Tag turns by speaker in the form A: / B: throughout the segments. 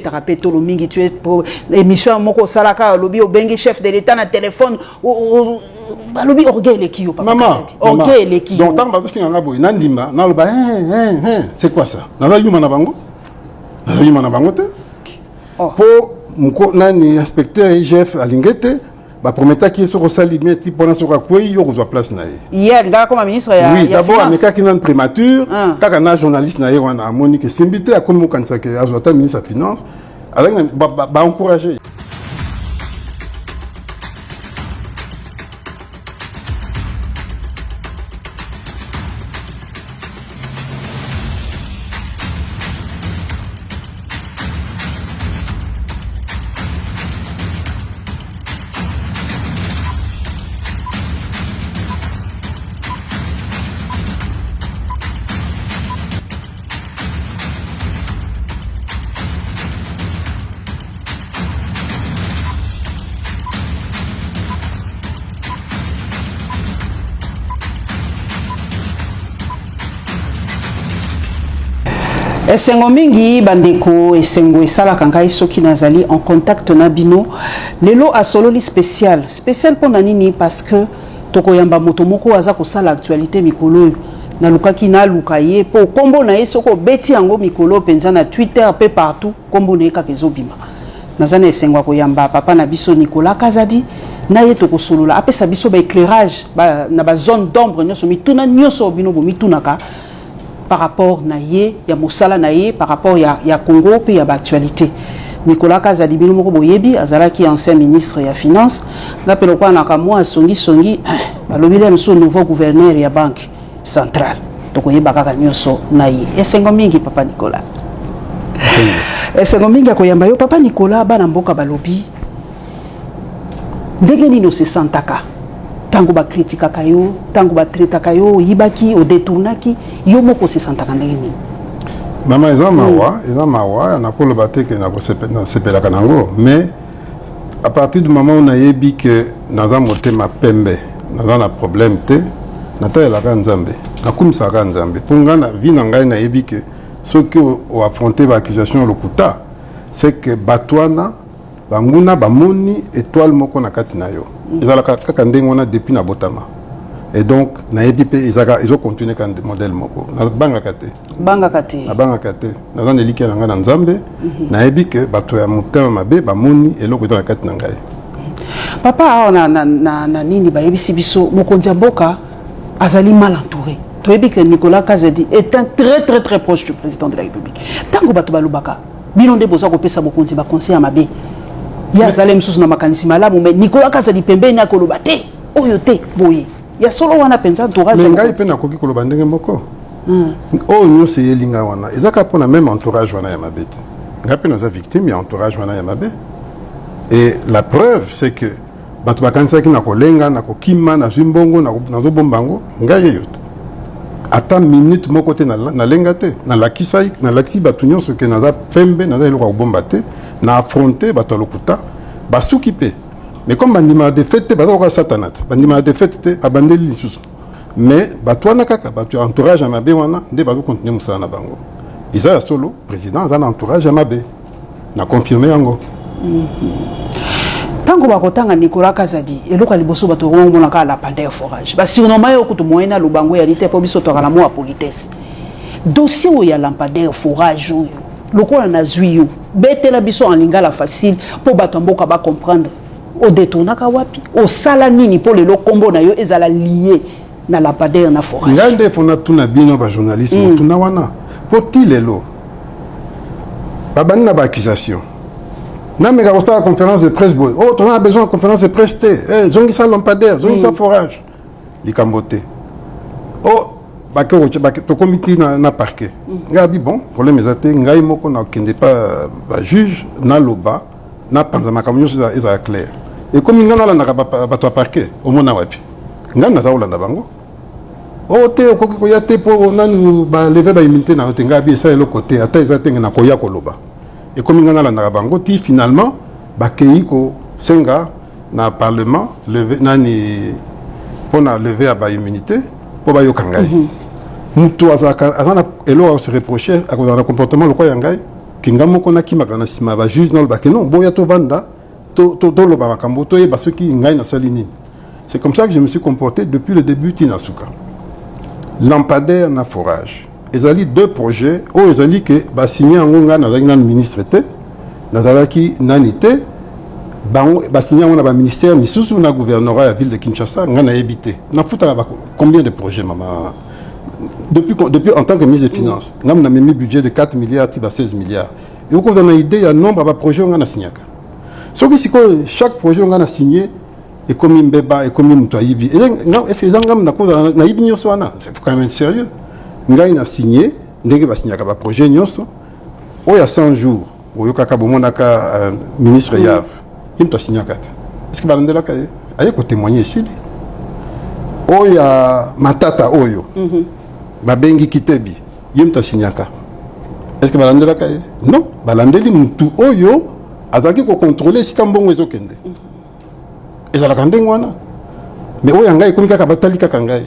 A: Obetaka mpe tolo mingi. Tu émission moko osalaka, olobi obengi chef de l'État na téléphone, balobi orgueil eleki yo.
B: Papa,
A: orgueil eleki
B: yo. Donc ntango bazofinga nga boye, nandima naloba: "C'est quoi ça?" Naza yuma na bango? Naza yuma na bango te. Mpo moko nani, inspecteur IGF alingi te, baprometaki ye soki osali bien ti mpona soki akwei, yo kozwa place na ye.
A: Ye alingaka koma ministre ya
B: Oui, d'abord amekaki nani primature kaka na journaliste na ye wana, amoni ke simbi te, akomi mokanisaka azwa ata ministre ya Finance, azalaki baencourage.
A: Esengo mingi, bandeko, esengo esalaka ngai soki nazali en contact na bino. Lelo asololi spécial, spécial mpona nini? Parce que tokoyamba moto moko aza kosala actualité mikolo oyo. Nalukaki, naluka ye mpo nkombo na ye, soki obeti yango mikolo mpenza na Twitter mpe partout, nkombo na ye kaka ezobima. Naza na esengo ya koyamba papa na biso Nicolas Kazadi. Na ye tokosolola, apesa biso baéclairage ba, na bazone d'ombre nyonso, mituna nyonso bino bomitunaka par rapport na ye, ya mosala na ye, par rapport ya Congo mpe ya baactualité. Nicolas Kazadi, bino moko boyebi, azalaki ancien ministre ya Finance. Nga mpe lokola naka mwa songisongi, balobi le mosusu nouveau gouverneur ya Banque centrale. Tokoyeba kaka nyonso na ye. Esengo mingi, papa Nicolas, esengo mingi ya koyamba yo, papa Nicolas. Bana mboka balobi ndenge nini osesantaka ntango bakritikaka yo, ntango batraitaka yo oyibaki, odetournaki? Yo moko osesantaka ndenge nini?
B: Mama, eza mawa, eza mawa. Nakoloba te ke nasepelaka nango, mais à partir du moment où nayebi ke naza motema pembe, naza na problème te, natalelaka Nzambe, nakumisaka Nzambe. Mpo ngai na vie na ngai, nayebi ke soki oaffronte baaccusation ya lokuta, c'est que bato wana banguna bamoni étoile moko na kati na yo. Ezalaka kaka ndenge wana depuis nabotama, et donc nayebi mpe ezalaka, ezocontinue kaka modèle moko. Nabangaka te.
A: Bangaka te.
B: Nabangaka te. Naza na elikya na ngai na Nzambe. Nayebi ke bato ya motema mabe bamoni eloko eza na kati na ngai.
A: Papa, awa na nini, bayebisi biso mokonzi ya mboka azali mal entouré. Toyebi ke Nicolas Kazadi est un très très très proche du président de la République. Ntango bato balobaka bino nde boza kopesa mokonzi baconseil ya mabe, ye azali mosusu na makanisi malamu, mais Nicolas Kazadi pembeni akoloba te oyo te boye. Ya solo wana mpenza entourage?
B: Mais ngai mpe nakoki koloba ndenge moko. Oyo nyonso eyeli ngai wana eza kaka mpona même entourage wana ya mabe te. Ngai mpe naza victime ya entourage wana ya mabe, et la preuve, c'est que bato bakanisaki na kolenga, na kokima, nazwi mbongo, nazobomba yango. Ngai eyo te, ata minute moko te nalenga te. Nalakisai, nalakisi bato nyonso ke naza pembe, naza eloko ya kobomba te. Na affronte bato ya lokuta, basuki mpe. Mais comme bandimaka défaite te, baza lokola Satana te, bandimaka défaite te, babandeli lisusu. Mais bato wana kaka, bato ya entourage ya mabe wana nde bazokontinue mosala na bango. Eza ya solo, président aza na entourage ya mabe, na confirme yango.
A: Ntango bakotanga Nicolas Kazadi, eloko ya liboso bato bakomona kaka lampadaire forage. Basurnomma ye okutu moyen aloba yango yali te, mpo biso tokala na mwa politesse. Dossier oyo ya lampadaire forage oyo, lokola nazwi yo, betela biso en lingala facile mpo bato ya mboka bacomprendre. Odetournaka wapi? Osala nini mpo lelo nkombo na yo ezala lié na lampadaire na forage?
B: Ngai nde mpo natuna bino bajournaliste motuna wana, mpo ti lelo babandi na baaccusation. Nameka kosala conférence de presse boye: "Oh, toza na besoin ya conférence de presse te. Eh, zongisa lampadaire, zongisa forage." Likambo te. O bake tokomi ti na parquet. Ngai abi: "Bon, problème eza te, ngai moko nakende pa bajuge, naloba, napanza makambo nyonso, ezala clair." Ekomi ngai nalandaka bato ya parquet. Omona wapi ngai naza kolanda bango? O te, okoki koya te mpo nanu balever baimmunité na yo te. Ngai abi: "Esala eloko te, ata eza te, ngai nakoya koloba." Ekomi ngai nalandaka bango ti finalement bakei kosenga na parlement levée nani, mpona levée ya baimmunité, mpo bayoka ngai. Mutu azalaka aza na eloko ya se reproche, akozala na comportement lokola ya ngai. Ke nga moko nakimaka na nsima ya bajuge, nalobake non, boya tovanda, toloba makambo, toyeba soki ngai nasali nini. C'est comme ça que je me suis comporté depuis le début tina suka. Lampadaire na forage ezali deux projets oyo ezali ke basigné yango. Ngai nazalaki nanu ministre te, nazalaki nani te. Bango basigné yango na baministère misusu, na gouvernorat ya ville de Kinshasa. Ngai nayebi te nafutaka combien de projets, mama. Depuis en tant que ministre des Finances, ngai namemi budget de 4 milliards ti ba 16 milliards. Ekokozala na idée ya nombre ya baprojet oyo ngai nasignaka. Soki sikoyo chaque projet oyo ngai na signé ekomi mbeba, ekomi moto ayibi, est-ce eza ngambo nakozala nayibi nyonso wana? C'est quand même sérieux. Ngai na signé ndenge basignaka baprojet nyonso. Oyo ya 100 jours, oyokaka, bomonaka ministre Yav, ye moto asignaka te. Est ce que balandelaka ye? Aye kotémoigne, esili. Oyo ya Matata oyo babengi Kitebi, ye moto asignaka. Est ce que balandelaka ye? Non, balandeli mutu oyo azalaki kocontrôle esika mbongo ezokende. Ezalaka ndenge wana. Mais oyo ya ngai ekomi kaka batali kaka ngai.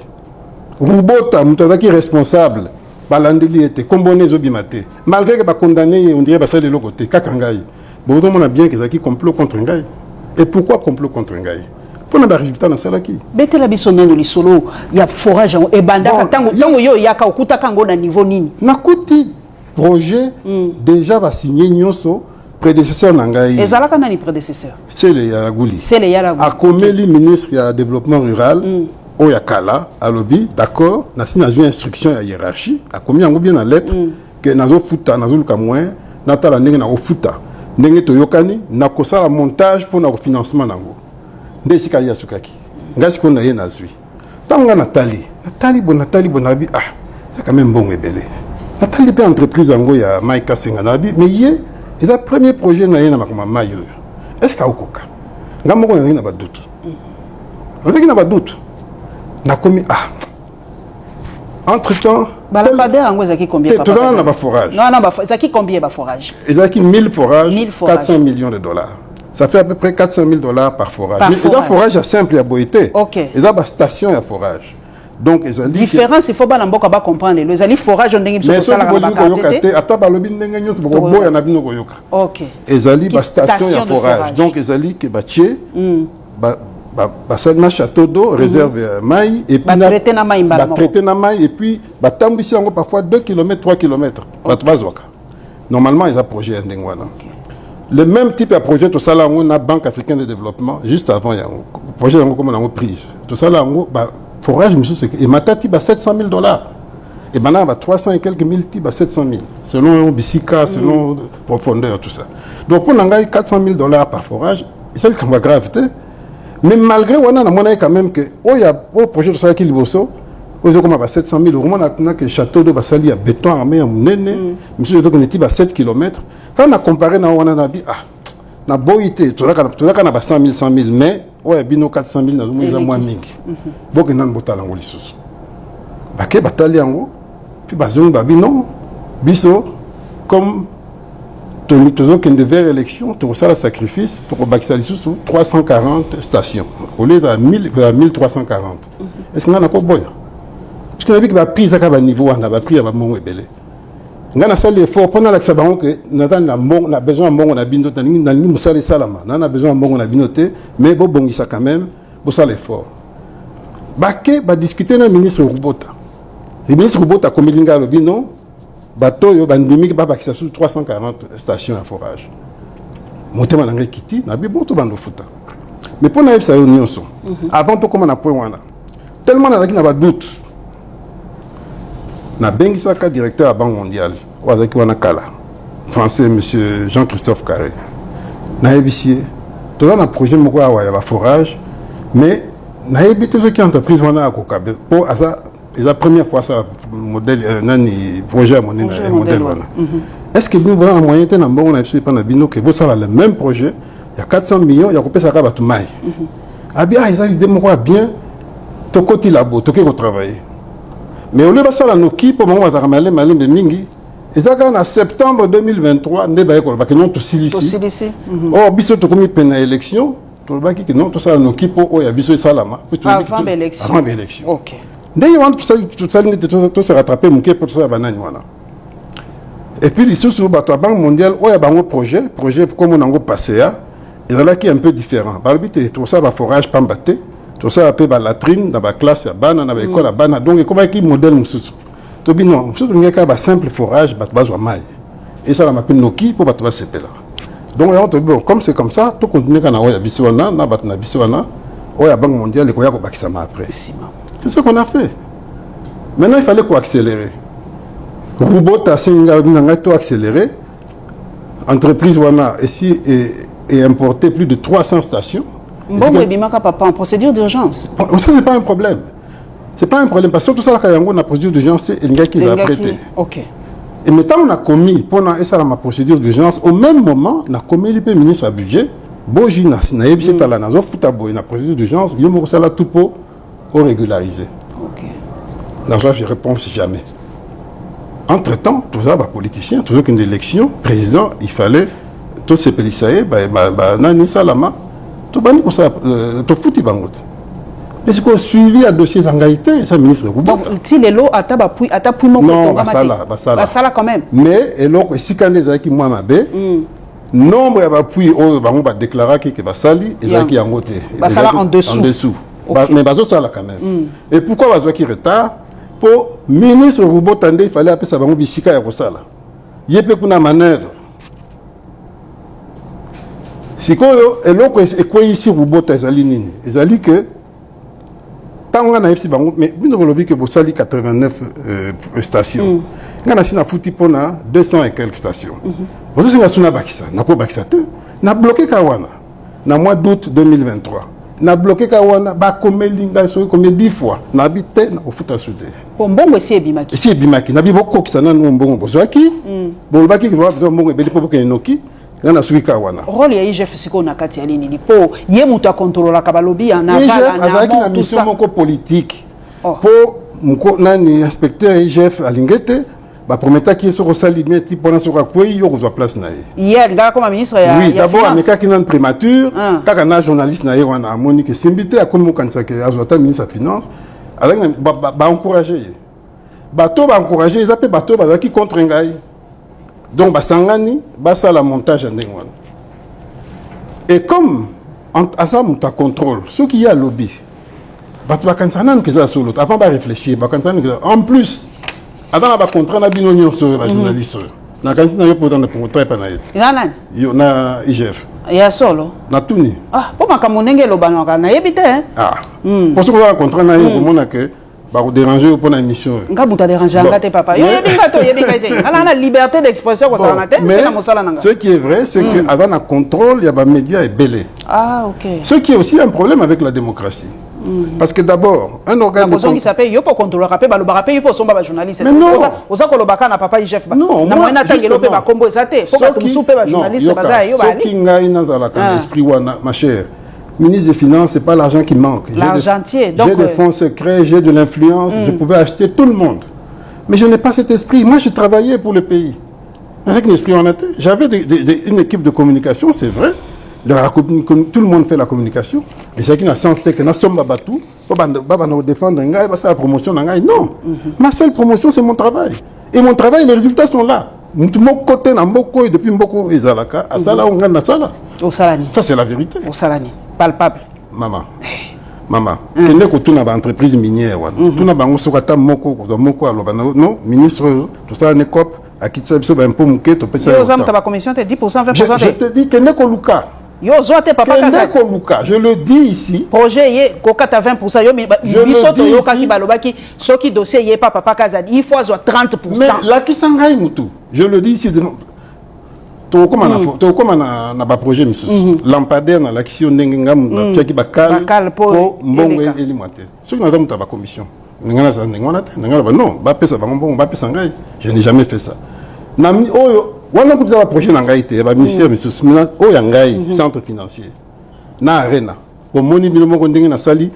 B: Rubota, moto azalaki responsable, balandeli ye te, nkombo ne ezobima te, malgré ke bacondamné ye, on dirait basali eloko te, kaka ngai. Bozomona bien ke ezalaki complot contre ngai. Et pourquoi complot contre ngai? Mpona barésultat nasalaki.
A: Betela biso nano lisolo ya forage yango ebandaka. Ntango ntango yo oyaka, okutaka yango na niveau nini?
B: Nakuti projet déjà basigné nyonso. Prédécesseur na ngai.
A: Ezalaka nani prédécesseur?
B: Sele Yalaghuli.
A: Sele Yalaghuli.
B: Akomeli ministre ya Développement rural oyo ya kala, alobi d'accord, nasi nazwi instruction ya hiérarchie, akomi yango bien na lettre ke nazofuta, nazoluka moyen, natala ndenge nakofuta, ndenge toyokani, nakosala montage mpona kofinancement nango. Nde esika ye asukaki. Ngai sikoyo na ye nazwi ntango, ngai natali, natali boye, natali boye, nabi ah, eza quand même mbongo ebele. Natali mpe entreprise yango ya Mike Kasenga, nabi mais ye eza premier projet na ye na makambo ya mai oyo, est ce que aokoka? Ngai moko nazalaki na badoute, nazalaki na badoute. Nakomi ah, entre temps
A: Balampadaire yango ezalaki combien?
B: Te, tozala na baforage.
A: Non, non, ezalaki combien baforage?
B: Ezalaki 1000 forages.
A: 1000 forages.
B: 400 millions de dollars, ça fait à peu près 400 000 $ par forage.
A: Par
B: Mais eza
A: forage.
B: Forage ya simple ya boye te. Eza bastation ya forage, donc ezali
A: Différence, il faut bana mboka bacomprendre lelo, ezali forage oyo ndenge biso
B: Mais soki
A: tosalaka na
B: bolingi koyoka
A: baquartier
B: te,
A: te.
B: Ata balobi ndenge nyonso, bokoboya na bino koyoka. Ezali bastation ya
A: Station de
B: forage.
A: Forage.
B: Donc ezali ke batie basali na château d'eau, réserve ya mai, et puis
A: Batraité na mai mbala moko.
B: Batraité na mai et puis batambwisi yango parfois 2 km, 3 km, bato bazwaka. Normalement eza projet ya ndenge wana. Le même type ya projet, tosala yango na Banque africaine de développement juste avant yango. Projet yango komona yango prise, tosala yango baforage misusu ematati ba 700 000 $, ebandaka ba 300 et quelques mille ti ba 700 000, selon bisika, selon profondeur, tout ça. Donc mpo na ngai, 400 000 $ par forage esali likambo ya grave te. Mais malgré wana, namonaki quand même que oyo oyo projet tosalaki liboso, oyo ezokoma ba 700 000, okomona kuna ke château d'eau basali ya béton armé ya monene, misusu ezokende ti ba 7 km. Ntango na compare na wana, nabi ah, naboyi te, tozalaka na ba 100 000, 100 000, mais oyo ya bino 400 000, nazomona eza mwa mingi. Bokende nanu botala yango lisusu. Bake, batali yango, mpe bazongi, babi non, biso comme tozokende vers élection, tokosala sacrifice, tokobakisa lisusu 340 stations au lieu ya 1340. Est ce que ngai nakoboya? Parce que nayebiki baprix ezaka baniveau wana, baprix ya bambongo ebele. Ngai nasali effort mpo nalakisa bango ke naza na mbongo, na besoin ya mbongo na bino te, nalingi mosala esalama. Naza na besoin ya mbongo na bino te, mais bobongisa quand même, bosala effort. Bake badiscute na ministre Rubota. Le ministre Rubota akomeli ngai, alobi non, bato oyo bandimiki babakisa susu 340 station ya forage. Motema na ngai ekiti, nabi bon, tobanda ofuta. Mais mpo nayebisa yo nyonso, avant tokóma na point wana, tellement nazalaki na badoute, nabengisaka directeur ya Banque mondiale oyo azalaki wana kala, français, monsieur Jean-Christophe Carré. Nayebisi ye toza na projet moko awa ya baforage, mais nayebi te soki entreprise wana akoka, mpo aza eza première fois asala modèle nani, projet ya monene
A: Projet
B: ya
A: modèle
B: modèle wana. Est ce que bino boza na moyen te na mbongo na biso epa na bino ke bosala le même projet ya 400 millions ya kopesaka bato mai? Abi ah, eza idée moko ya bien, tokoti labo, tokoki kotravailler. Mais au lieu basala noki, mpo bango bazalaka malembe malembe mingi, eza kaka na septembre 2023 nde baye kolobaki non, tosilisi.
A: Tosilisi.
B: Or biso tokomi pene na élection, tolobaki ke non, tosala noki mpo oyo ya biso esalama mpo toyebi
A: Avant baélection.
B: Avant baélection. Ndenge wana tosali neti tose rattrape moke mpo tosala banani wana. Et puis lisusu, bato ya Banque mondiale, oyo ya bango projet kombo nango PASEA, ezalaki un peu différent. Balobi te tosala baforage pamba te, tosala mpe balatrine na baclasse ya bana, na baekole ya bana. Donc ekomaki modèle mosusu. Tobi non, mosusu tolingi kaka basimple forage, bato bazwa mai, esalama mpe noki mpo bato basepela. Donc yango tobi, bon, comme c'est comme ça, tocontinue kaka na oyo ya biso wana, na bato na biso wana. Oyo ya Banque mondiale ekoya kobakisama après. C'est ce qu'on a fait. Maintenant, il fallait koaccélérer. Rubota asengi na ngai to accélérer. Entreprise wana esi e importé plus de 300 stations.
A: Mbongo ebimaka, papa, en procédure d'urgence.
B: Ça, c'est pas un problème, c'est pas un problème, parce que tosalaka yango na procédure d'urgence te, elingaki ezala prêt te. Et mais ntango nakomi mpona esalama procédure d'urgence, au même moment nakomeli mpe ministre ya Budget Boji, nayebisi: tala, nazofuta boye na procédure d'urgence, yo moko osala tout mpo orégulariser. Nazwa réponse jamais. Entre temps, toza bapoliticien, tozokende élection président, il fallait tosepelisa ye. Nani salama, tobandi kosala, tofuti bango te. Mais sikoyo suivi ya dossier eza ngai te, eza ministre.
A: Ti lelo ata bapuits, ata puits moko?
B: Non, basala, basala.
A: Basala quand même.
B: Mais eloko esika nde ezalaki mwa mabe, nombre ya bapuits oyo bango badéclaraki ke basali ezalaki yango te.
A: Basala en dessous.
B: En dessous. Mais bazosala quand même. Et pourquoi bazwaki retard? Mpo ministre Rubota nde ifale apesa bango bisika ya kosala, ye mpe kuna manœuvre. Sikoyo eloko ekweyisi Rubota ezali nini? Ezali ke ntango ngai nayebisi bango: mais bino bolobi ke bosali 89 station, ngai nasi nafuti mpona 200 et quelques stations, bozosenga su nabakisa, nakobakisa te. Na bloqué ka wana na mois d'août 2023, na bloqué ka wana. Bakomeli ngai soki combien, 10 fois. Nabi te, nakofuta su te.
A: Po mbongo esi ebimaki.
B: Esi ebimaki. Nabi bokokisa nanu mbongo bozwaki. Bolobaki mbongo ebele mpo bokende noki. Ngai nasuki ka wana.
A: Rôle ya IGF sikoyo na kati ya nini? Mpo ye moto akontrolaka, balobi ya
B: na azalaki na mission moko politique mpo nani, inspecteur IGF alingi te. Baprometaki ye soki osali bien ti mpona soki akwei, yo kozwa place na ye.
A: Ye alingaka koma ministre ya
B: Oui, d'abord amekaki nanu primature kaka na journaliste na ye wana. Amoni ke simbi te, akomi mokanisaka azwa ata ministre ya Finance. Azalaki baencourage ye, bato baencourage eza mpe bato bazalaki contre ngai. Donc basangani, basala montage ya ndenge wana. Et comme aza moto ya contrôle, soki ye alobi, bato bakanisaka nanu ke eza ya solo avant baréfléchir, bakanisaka nanu. En plus aza na bacontrat na bino nyonso oyo, bajournaliste oyo. Nakanisi na yo mpo oza na contrat epa na ye te.
A: Eza nani?
B: Yo na IGF.
A: Ya solo?
B: Natuni.
A: Ah, mpo makambo ndenge elobanaka, nayebi te.
B: Ah, mpo soki oza na contrat na ye, okomona ke bakodérange yo mpo na émission oyo.
A: Nga moto adérange nga te, papa. Yo oyebi nga te, oyebi ngai te. Nga na liberté d'expression kosala na te mpe na mosala na nga.
B: Ce qui est vrai, c'est que aza na contrôle ya bamédia ebele.
A: Ah, ok.
B: Ce qui est aussi un problème avec la démocratie, parce que d'abord un organe de
A: kozongisa mpe yo mpo kontrolaka mpe, balobaka mpe yo mpo osomba bajournaliste.
B: Mais non.
A: Oza kolobaka na papa IGF.
B: Non,
A: na moyen natangelo mpe bakombo eza te, mpo bato mosusu mpe bajournaliste baza ya yo.
B: Bali soki ngai nazalaka na esprit wana, ma chère, ministre des Finances, c'est pas l'argent qui manque.
A: L'argentier.
B: Donc, j'ai des fonds secrets, j'ai de l'influence, je pouvais acheter tout le monde. Mais je n'ai pas cet esprit. Moi, j'ai travaillé pour le pays. Avec l'esprit en était. J'avais une équipe de communication, c'est vrai. Tout le monde fait la communication. Mais c'est qui n'a sens que nasomba bato, défendre la promotion. Non. Ma seule promotion, c'est mon travail. Et mon travail, les résultats sont là. Moko te na mboko depuis mboko ezalaka asala oyo ngai nasala.
A: Osalani?
B: Ça, c'est la vérité.
A: Osalani palpable.
B: Mama, mama, kende kotuna baentreprise minière wana, tuna bango soki ata moko kozwa moko aloba: non, ministre oyo tosala ne cop, akitisa biso baimpôt moke, topesa.
A: Oza moto bacommission te, 10 20.
B: Je te dis, kende koluka.
A: Yo ozwa te, papa.
B: Kende koluka, je le dis ici.
A: Projet ye kokata 20, yo biso toyokaki balobaki soki dossier ye pa papa Kazadi, il faut azwa 30.
B: Mais lakisa ngai mutu. Je le dis ici, tokokoma na baprojet misusu, lampadaire, nalakisi yo ndenge nga natiaki bakale mpo mbongo elimwa te. Soki naza moto ya bacommission, ndenge nazala ndenge wana te, ndenge naloba non, bapesa bango mbongo, bapesa ngai. Je n'ai jamais fait ça. Na oyo wana kutu eza baprojet na ngai te, ya baministère misusu. Oyo ya ngai, centre financier na Arena, bomoni bino moko ndenge nasali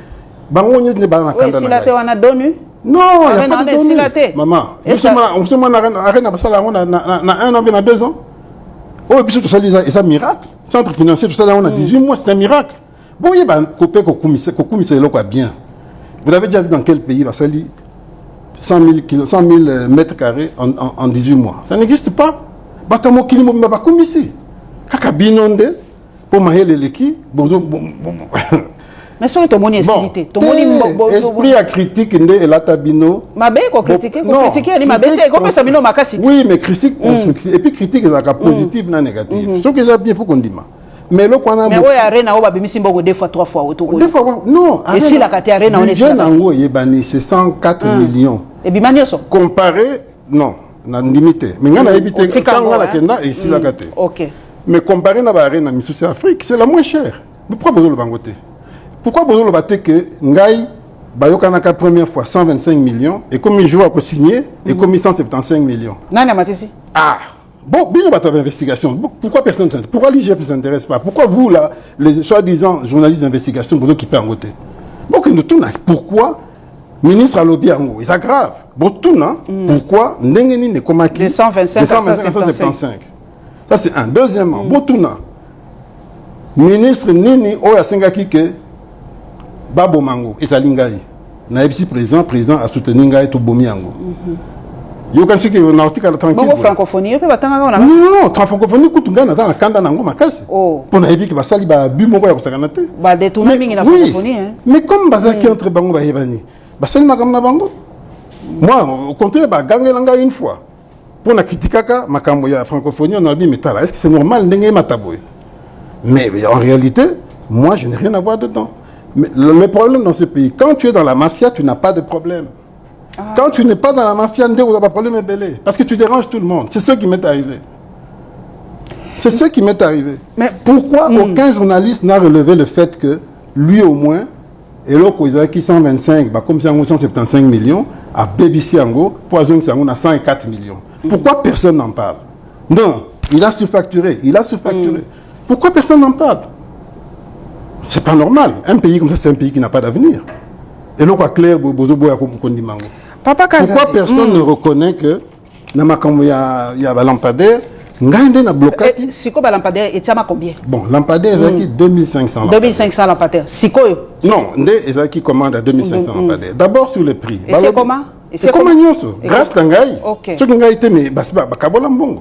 B: bango nyonso nde baza na kanda
A: na ngai wana donu.
B: Non, il n'y a pas de donu. Maman, osomona Arena, basala yango na un an, bien na 2 ans. Oyo biso tosali eza miracle. Centre financier, tosali yango na 18 mois, c'est un miracle. Boyeba kope kokumisa eloko ya bien. Vous avez déjà vu dans quel pays basali 100 000 kilo, 100 000 mètres carrés en 18 mois. Ça n'existe pas. Bato ya mokili mobimba bakumisi kaka bino nde mpo mayele eleki bozo
A: Mais soki tomoni esili te, tomoni
B: esprit ya critique nde elata bino.
A: Mabe kocritiquer? Kocritiquer yani mabe te, ekopesa bino makasi te.
B: Oui, mais critique constructive, et puis critique ezalaka positive na négative. Soki eza bien, faut kondima, mais eloko wana
A: Mais oyo arena oyo babimisi mbongo deux fois, trois fois, oyo
B: deux fois, non.
A: Esilaka te, arena wana.
B: Budget nango eyebani, c'est 104 millions.
A: Ebima nyonso?
B: Comparé, non, na ndimi te, mais ngai nayebi te.
A: Otika
B: ntango
A: yango,
B: ngai nakenda, esilaka te. Mais comparé na baarena misusu ya Afrique, c'est la moins chère. Mais pourquoi bozoloba yango te? Pourquoi bozoloba te ke ngai bayokanaka première fois 125 millions, ekomi jour akosigner, ekomi 175 millions?
A: Nani amatisi?
B: Ah bon, bino bato ya investigation, pourquoi personne ne s'intéresse? Pourquoi l'IGF ne s'intéresse pas? Pourquoi vous là, les soi-disant journalistes d'investigation, bozokipe yango te? Bokende tuna pourquoi ministre alobi yango, eza grave. Botuna pourquoi, ndenge nini ekomaki
A: De 125
B: de 125 à 175. Ça, c'est un. Deuxièmement, botuna ministre nini oyo asengaki ke baboma yango. Ezali ngai nayebisi président, président asoutenir ngai, tobomi yango. Yoka soki na otikala tranquille.
A: Bongo francophonie, yo mpe batangaka wana?
B: Non, francophonie kutu ngai naza na kanda na yango makasi.
A: Oh.
B: Mpo nayebi ke basali babu moko ya kosakana te.
A: Badétourner mingi na francophonie, hein.
B: Mais comme bazalaki entre bango, bayebani, basali makambo na bango. Moi, au contraire, bagangela ngai une fois mpo na kritikaka makambo ya francophonie. On alobi, mais tala, est ce que c'est normal ndenge emata boye? Mais en réalité, moi, je n'ai rien à voir dedans. Mais le problème dans ce pays, quand tu es dans la mafia, tu n'as pas de problème. Quand tu n'es pas dans la mafia, nde oza ba problème ebele, parce que tu déranges tout le monde. C'est ce qui m'est arrivé, c'est ce qui m'est arrivé.
A: Mais
B: pourquoi aucun journaliste n'a relevé le fait que lui, au moins, eloko ezalaki 125, bakomisi yango 175 millions, abebisi yango mpo azongisa yango na 104 millions? Pourquoi personne n'en parle? Non, il a surfacturé, il a surfacturé. Pourquoi personne n'en parle? C'est pas normal. Un pays comme ça, c'est un pays qui n'a pas d'avenir. Eloko ya clair, bozoboya kondima yango.
A: Papa Kazadi.
B: Pourquoi personne ne reconnaît que na makambo ya balampadaire, ngai nde na blokaki?
A: Sikoyo balampadaire etiama combien?
B: Bon, lampadaire ezalaki 2500 lampadaire.
A: 2500 lampadaire sikoyo?
B: Non, nde ezalaki commande à 2500 lampadaire. D'abord, sur le prix.
A: Et c'est comment? Et c'est
B: ekoma
A: comment?
B: Nyonso grâce na ngai. Soki ngai te, mais basi bakabola mbongo.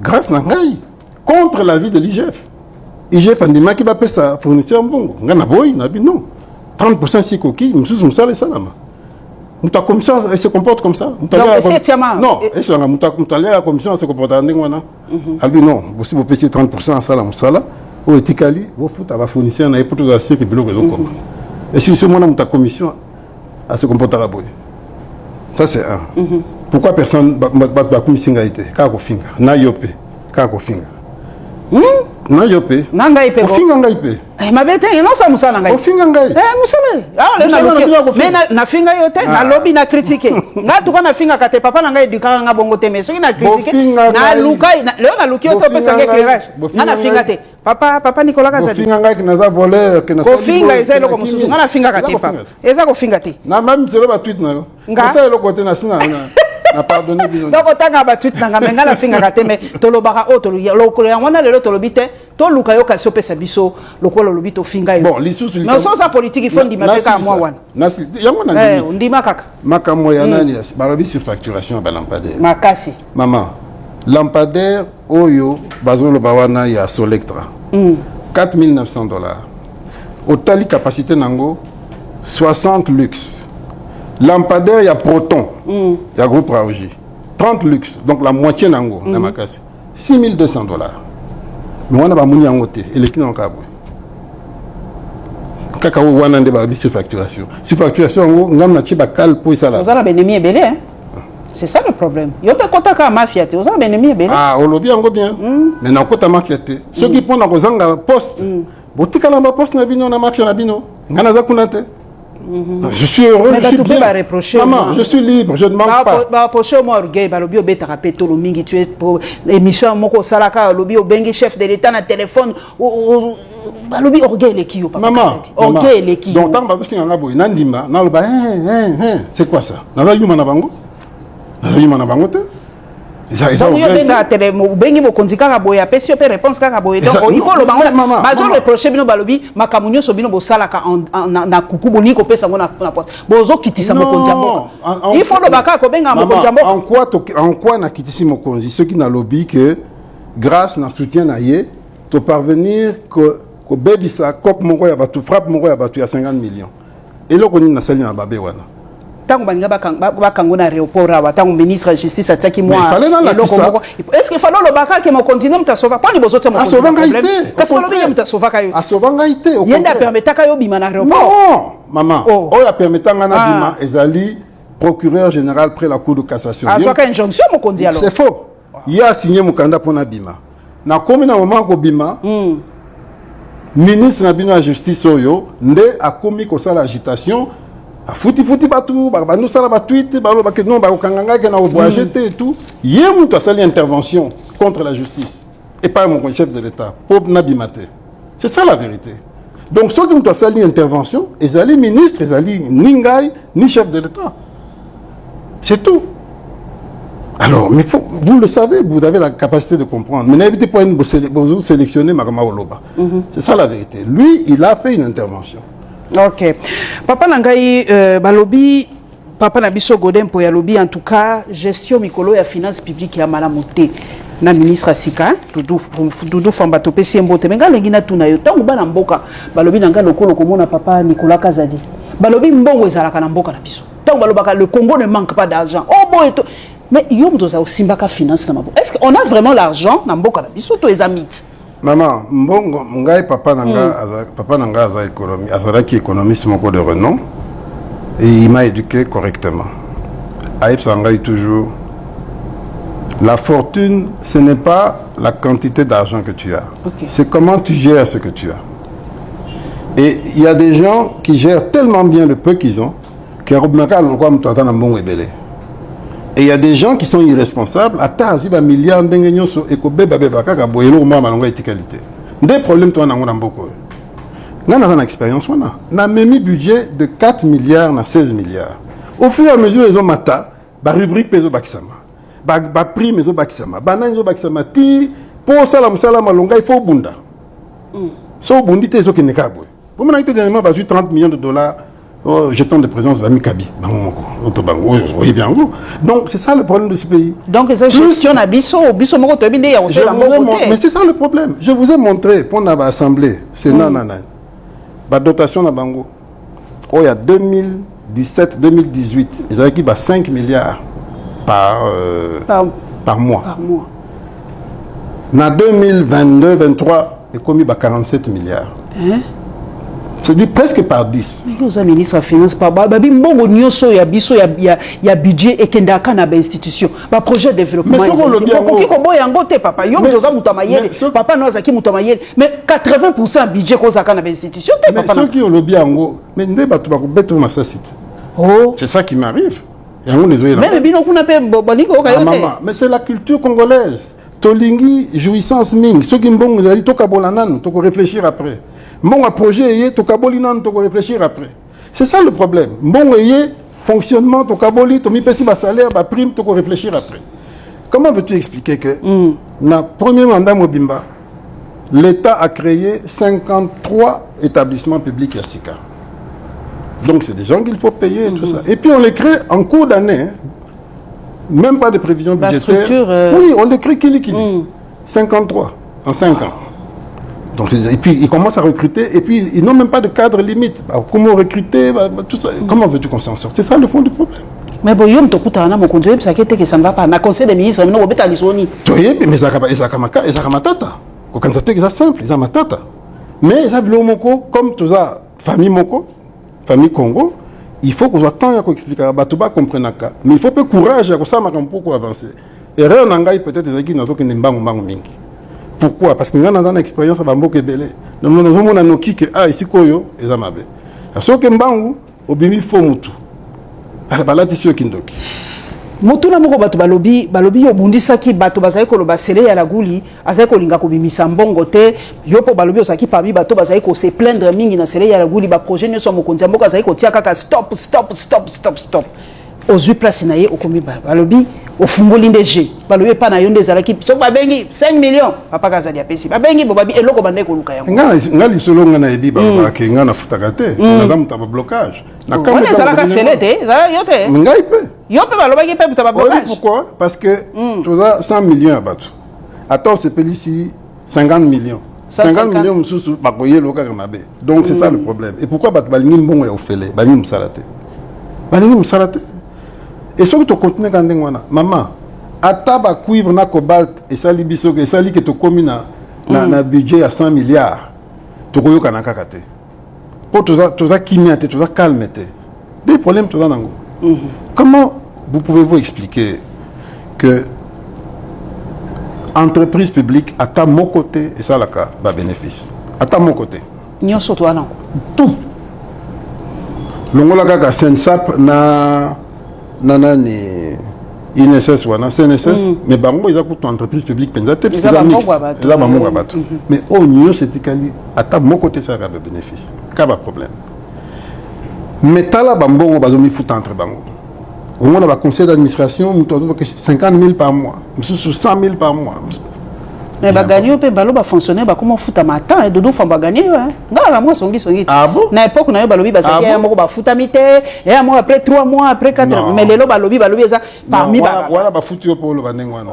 B: Grâce na ngai, contre l'avis de l'IGF. IGF andimaki bapesa fournisseur mbongo, ngai naboyi, nabi non, 30 si ekoki, mosusu mosala esalama. Moto ya commission se comporte comme ça.
A: Moto esi etiama?
B: Non, esanga moto alia ya commission se comportaka ndenge wana. Alobi non, bosi bopesi 30, asala mosala, oyo etikali bofuta bafournisseur na ye po tozala sûr ke biloko ezokoma. Esi so mwana moto ya commission ase comportaka boye. Ça, c'est un. Pourquoi personne, bato bakumisi ngai te, kaka kofinga na yo mpe, kaka kofinga na yo mpe?
A: Na ngai mpe?
B: Ofinga ngai mpe.
A: Mabe te, nosala mosala na ngai.
B: Ofinga ngai.
A: Mosala awa lelo.
B: Mosala na bino ya kofinga.
A: Mais nafinga yo te. Nalobi, na critique ngai tuka, nafingaka te. Papa na ngai edukaka nga bongo te. Mais soki na critique,
B: Bofinga ngai.
A: Naluka lelo, naluki yo te,
B: Bofinga
A: opesanga
B: ngai.
A: éclairage.
B: Bofinga
A: Nga nafinga
B: ngai.
A: te, papa, papa Nicolas Kazadi.
B: Bofinga ngai ke naza voleur, ke nasali
A: Kofinga
B: boye,
A: eza
B: ke
A: eloko
B: nakimi.
A: mosusu. Nga nafingaka
B: Eza
A: te,
B: kofinga.
A: Papa, eza kofinga te.
B: Na même selo batweet na yo.
A: Nga?
B: Osala eloko te, na si na pardonne bino.
A: Donc otanga batweet na nga, mais nga nafingaka te. Mais tolobaka oyo lokolo yango wana. Lelo tolobi te, toluka yo kasi opesa biso lokola olobi tofinga yo.
B: Bon, lisusu
A: Mais so oza politique, il faut ndima mpe kaka mwa wana.
B: Yango na ndimi.
A: Ondima kaka.
B: Makambo ya nani, balobi surfacturation ya balampadaire.
A: Makasi.
B: Mama, lampadaire oyo bazoloba wana ya Solectra, 4900 dollars. Otali capacité nango, 60 lux. Lampadaire ya Proton ya groupe Raoji, 30 lux, donc la moitié nango na makasi, 6200 dollars. Mais wana bamoni yango te, eleki nango kaka boye. Kaka oyo wana nde balobi surfacturation. Surfacturation yango, ngai natie bakale mpo esala.
A: Oza na baennemi ebele, hein? C'est ça le problème. Yo mpe kotaka mafia te, oza na baennemi ebele.
B: Ah, olobi yango bien, mais nakota mafia te. Soki mpo na kozanga poste, botikala baposte na bino na mafia na bino. Ngai naza kuna te. Je suis heureux,
A: Mais
B: je suis
A: bato mpe
B: bien.
A: bareproche
B: Maman,
A: moi.
B: je suis libre, je ne manque pas.
A: Bareproche mwa orgueil. Balobi obetaka mpe tolo mingi. Tu es émission moko osalaka, olobi obengi chef de l'État na téléphone. Balobi orgueil eleki yo, papa
B: Maman,
A: Kazadi. Orgueil eleki
B: donc
A: yo.
B: ntango bazofinga nga boye, nandima, naloba, hein, hein, hein. C'est quoi ça? Naza yuma na bango? Naza yuma na bango te.
A: Donc yo obenga tele, obengi mokonzi kaka boye, apesi yo mpe réponse kaka boye. Donc il faut oloba ngo. Bazo reproche bino, balobi makambo nyonso bino bosalaka na kuku, bolingi kopesa yango na pote, bozokitisa mokonzi ya mboka. Il faut oloba kaka kobenga mokonzi ya mboka.
B: En quoi nakitisi mokonzi? Soki nalobi que grâce na soutien na ye toparvenir kobebisa cope moko ya bato, frappe moko ya bato ya 50 millions, eloko nini nasali na babe wana?
A: Ntango balinga bakango na aéroport awa, ntango ministre ya justice atiaki mwa eloko moko, est ce que fallait oloba kaka mokonzi nde moto asova? Mponi bozotia?
B: Asova ngai te.
A: Kasi balobi ye moto asovaka yo.
B: Asova ngai te.
A: Ye nde apermetaka yo bima na aéroport.
B: Non, mama, oyo apermeta ngai na bima ezali procureur général près la Cour de cassation.
A: Azwaka injonction mokonzi alors?
B: C'est faux. Ye asigné mokanda mpona bima. Nakomi na moment kobima, ministre na bino ya justice oyo nde akomi kosala agitation, afutifuti bato, bandi osala batweet, balobaki non, bakokanga ngai ke na kovoyage te et tout. Ye moto asali intervention contre la justice epai mokonzi chef de l'État mpo nabima te. C'est ça la vérité. Donc soki moto asali intervention, ezali ministre, ezali ni ngai ni chef de l'État, c'est tout. Alors, mais faut, vous le savez, vous avez la capacité de comprendre. Mais n'invitez pas une vous sélectionner Marama Oloba. C'est ça la vérité. Lui, il a fait une intervention.
A: Ok. Papa na ngai, balobi, papa na biso Godin Mpoy alobi, en tout cas, gestion mikolo ya finance publique ya malamu te. Na ministre Sika, Doudou, Doudou Famba, topesi ye mbote. Mais ngai alengi natuna yo, ntango bana mboka balobi na ngai lokolo komona papa Nicolas Kazadi. Balobi mbongo ezalaka na mboka na biso. Ntango balobaka le Congo ne manque pas d'argent. Oh boye to. Mais yo moto oza osimbaka finance na maboko. Est-ce qu'on a vraiment l'argent na mboka na biso to eza mythe?
B: Mama, mbongo, ngai papa na nga, papa na ngai aza économie, azalaki économiste moko de renom et il m'a éduqué correctement. Ayebisaka ngai toujours: la fortune, ce n'est pas la quantité d'argent que tu as, c'est comment tu gères ce que tu as. Et il y a des gens qui gèrent tellement bien le peu qu'ils ont que akobimaka lokola moto aza na mbongo ebele. Et il y a des gens qui sont irresponsables, ata azwi bamilliard ndenge nyonso, ekobebabeba kaka boye, eloko moko malongo etikali te. Nde problème towana nango na mboka oyo. Ngai naza na expérience wana. Namemi budget de 4 milliards na 16 milliards. Au fur et à mesure ezomata, barubrique mpe ezobakisama, baprime ezobakisama, banani ezobakisama, ti mpo osala mosala malonga, il faut obunda. So obundi te, ezokende kaka boye. Bomonaki te dernièrement bazwi 30 millions de dollars, oh, jeton de présence, bamikabi bango moko oto bango oyo oyebi yango. Donc c'est ça le problème de ce pays.
A: Donc eza gestion na biso, biso moko toyebi nde ya kosala mbongo te.
B: Mais c'est ça le problème. Je vous ai montré mpona baassemblée, sénat, na nani, badotation na bango oyo ya 2017 2018 ezalaki ba 5 milliards par mois.
A: Par mois.
B: Na 2022 23 ekomi ba 47 milliards,
A: hein?
B: C'est-à-dire presque par 10.
A: Mais oza ministre ya finance, pa babi mbongo nyonso ya biso ya budget ekendaka na bainstitution, baprojet de développement. Okoki koboya yango te, papa. Yo moto oza moto ya mayele, papa no azalaki moto ya mayele, mais 80 ya budget kozalaka na bainstitution te, papa.
B: Soki olobi yango, mais nde bato bakobeta masasi te.
A: Oh.
B: C'est ça qui m'arrive, yango nezoyela.
A: Même bino kuna mpe balingi koyoka yo te.
B: Mais c'est la culture congolaise. Tolingi jouissance mingi. Soki mbongo ezali, tokabola nanu, tokoréfléchir après. Mbongo ya projet eye, tokaboli nanu, tokoréfléchir après. C'est ça le problème. Mbongo eye, fonctionnement, tokaboli, tomipesi basalaire, baprime, tokoréfléchir après. Comment veux-tu expliquer que na premier mandat mobimba, l'État a créé 53 établissements publics ya sika? Donc c'est des gens qu'il faut payer et tout ça. Et puis on les crée en cours d'année, hein. Même pas de prévision budgétaire. Oui, on les crée kili kili. 53 en 5 ans. Donc, et puis ils commencent à recruter et puis ils n'ont même pas de cadre limite. Bah, comment recruter, bah, bah, tout ça. Comment veux-tu qu'on s'en sorte? C'est ça le fond du problème.
A: Mais bon, yo moto okutana na mokonzi, oyebisaki ete ke ça ne va pas na conseil des ministres, bino kobeta lisoni?
B: Toyebi, mais ezalaka matata. Kokanisa te eza simple, eza matata. Mais eza biloko moko, comme toza famille moko, famille Congo, il faut kozwa temps ya koexplikaka bato bacomprenaka, mais il faut mpe courage ya kosala makambo mpo koavancer. Erreur na ngai peut-être ezalaki nazokende mbangu mbangu mingi. Pourquoi? Parce que ngai naza na expérience ya bamboka ebele, donc nazomona noki ke ah, esika oyo eza mabe. Soki mbangu obimi fo mutu, balatisi yo kindoki.
A: Motuna moko, bato balobi yo obundisaki bato bazali koloba Sele Yalaghuli azali kolinga kobimisa mbongo te. Yo mpo balobi ozalaki parmi bato bazali kose plaindre mingi na Sele Yalaghuli, baprojet nyonso ya mokonzi ya mboka azali kotia kaka stop, stop, stop, stop, stop. Ozwi place na ye, okomi, balobi Ofungoli nde g balobi epa na yo nde ezalaki. Soki babengi 5 millions, papa Kazali apesi, babengi bo babi eloko bandaki koluka yango.
B: Nga lisolo nga nayebi, balobaka ke nga nafutaka te, naza moto ya bablocage.
A: Wana ezalaka sele te, ezalaka yo te.
B: Ngai mpe.
A: Yo mpe balobaki mpe moto ya bablocage.
B: Pourquoi? Parce que toza 100 millions ya bato. Ata osepelisi 50 millions, 50 millions mosusu bakoyela kaka mabe. Donc c'est ça le problème. Et pourquoi bato balingi mbongo ya ofele? Balingi mosala te, balingi mosala te. Et soki tocontinue kaka ndenge wana, mama, ata bacuivre na cobalt esali biso, esali ke tokómi na budget ya 100 milliards, tokoyokana kaka te, mpo toza kimia te, toza calme te. Des problèmes toza nango. Comment vous pouvez-vous expliquer que entreprise publique ata moko te esalaka babénéfice? Ata moko te.
A: Nyonso to wana.
B: Tout, longola kaka CNSSAP na nani, INSS wana, CNSS. Mais bango eza kutu entreprise publique mpenza te,
A: eza
B: bambongo ya bato. Mais oyo nyonso etikali, ata moko te esalaka babénéfice, ka baproblème. Mais tala bambongo bazomifuta entre bango. Omona baconseil d'administration, moto azoboke 50 000 par mois, mosusu 100 000 par mois.
A: Mais bagani yo mpe balo bafonctionnaire bakoma ofutama ata Doudou Fwamba bagani yo nga na mwa songisongi.
B: Ah bon?
A: Na époque na yo, balobi bazalaki ya moko bafutami te, ya moko après 3 mois, après 4. Mais lelo balobi eza parmi
B: wana bafuti yo mpo oloba ndenge wana.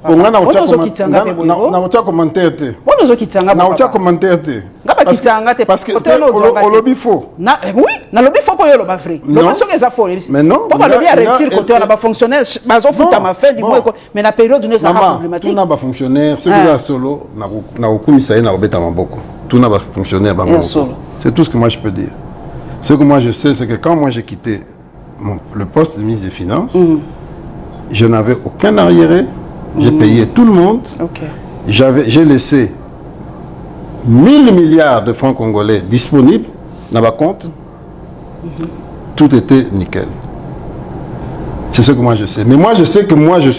B: Po nga nakotia commentaire te.
A: Wana ozokitanga.
B: Nakotia commentaire te.
A: Nga bakitanga te.
B: Parce que olobi faux.
A: Oui, nalobi faux mpo yo oloba vrai. Loba soki eza faux.
B: Mais non.
A: Mpo balobi ya réussir côté wana, bafonctionnaire bazofutama fin du mois, mais na période no ezalaka problématique.
B: Tuna bafonctionnaire soki eza solo, nakokumisa ye, nakobeta maboko. Tuna bafonctionnaire bango. C'est tout ce que moi je peux dire. Ce que moi je sais, c'est que quand moi j'ai quitté le poste de ministre des Finances, je n'avais aucun arriéré. J'ai payé tout le monde. J'ai laissé 1000 milliards de francs congolais disponibles dans ma compte. Tout était nickel. C'est ce que moi je sais. Mais moi je sais que moi je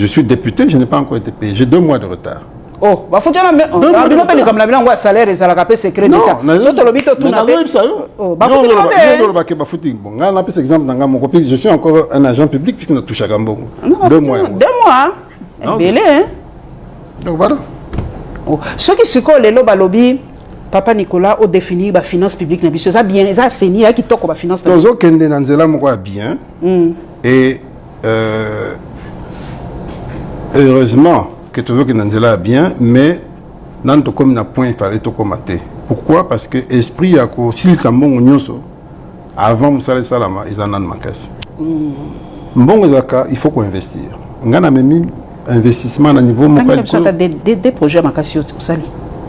B: suis député, je n'ai pas encore été payé. J'ai 2 mois de retard.
A: Oh, bafuti wana bino mpe likambo na bino yango ya salaire ezalaka mpe secret d'état. So tolobi totuna
B: mpe
A: bafuti bino te.
B: Olobake bafuti. Bon, ngai napesa exemple na ngai moko, mpe je suis encore un agent public puisque natouchaka mbongo 2 mois.
A: 2 mois ebele.
B: Donc voilà.
A: Soki sikoyo lelo balobi, papa Nicolas, odéfinir bafinance publique na biso eza bien, eza assaini, ya kitoko, bafinance?
B: Tozokende na nzela moko ya bien et heureusement que tozokende na nzela ya bien, mais nanu tokómi na point fallait tokóma te. Pourquoi? Parce que esprit ya kosilisa mbongo nyonso avant mosala esalama eza nanu makasi. Mbongo ezalaka, il faut koinvestir. Ngai namemi investissement na niveau moko.
A: Ata des projets makasi oyo osali.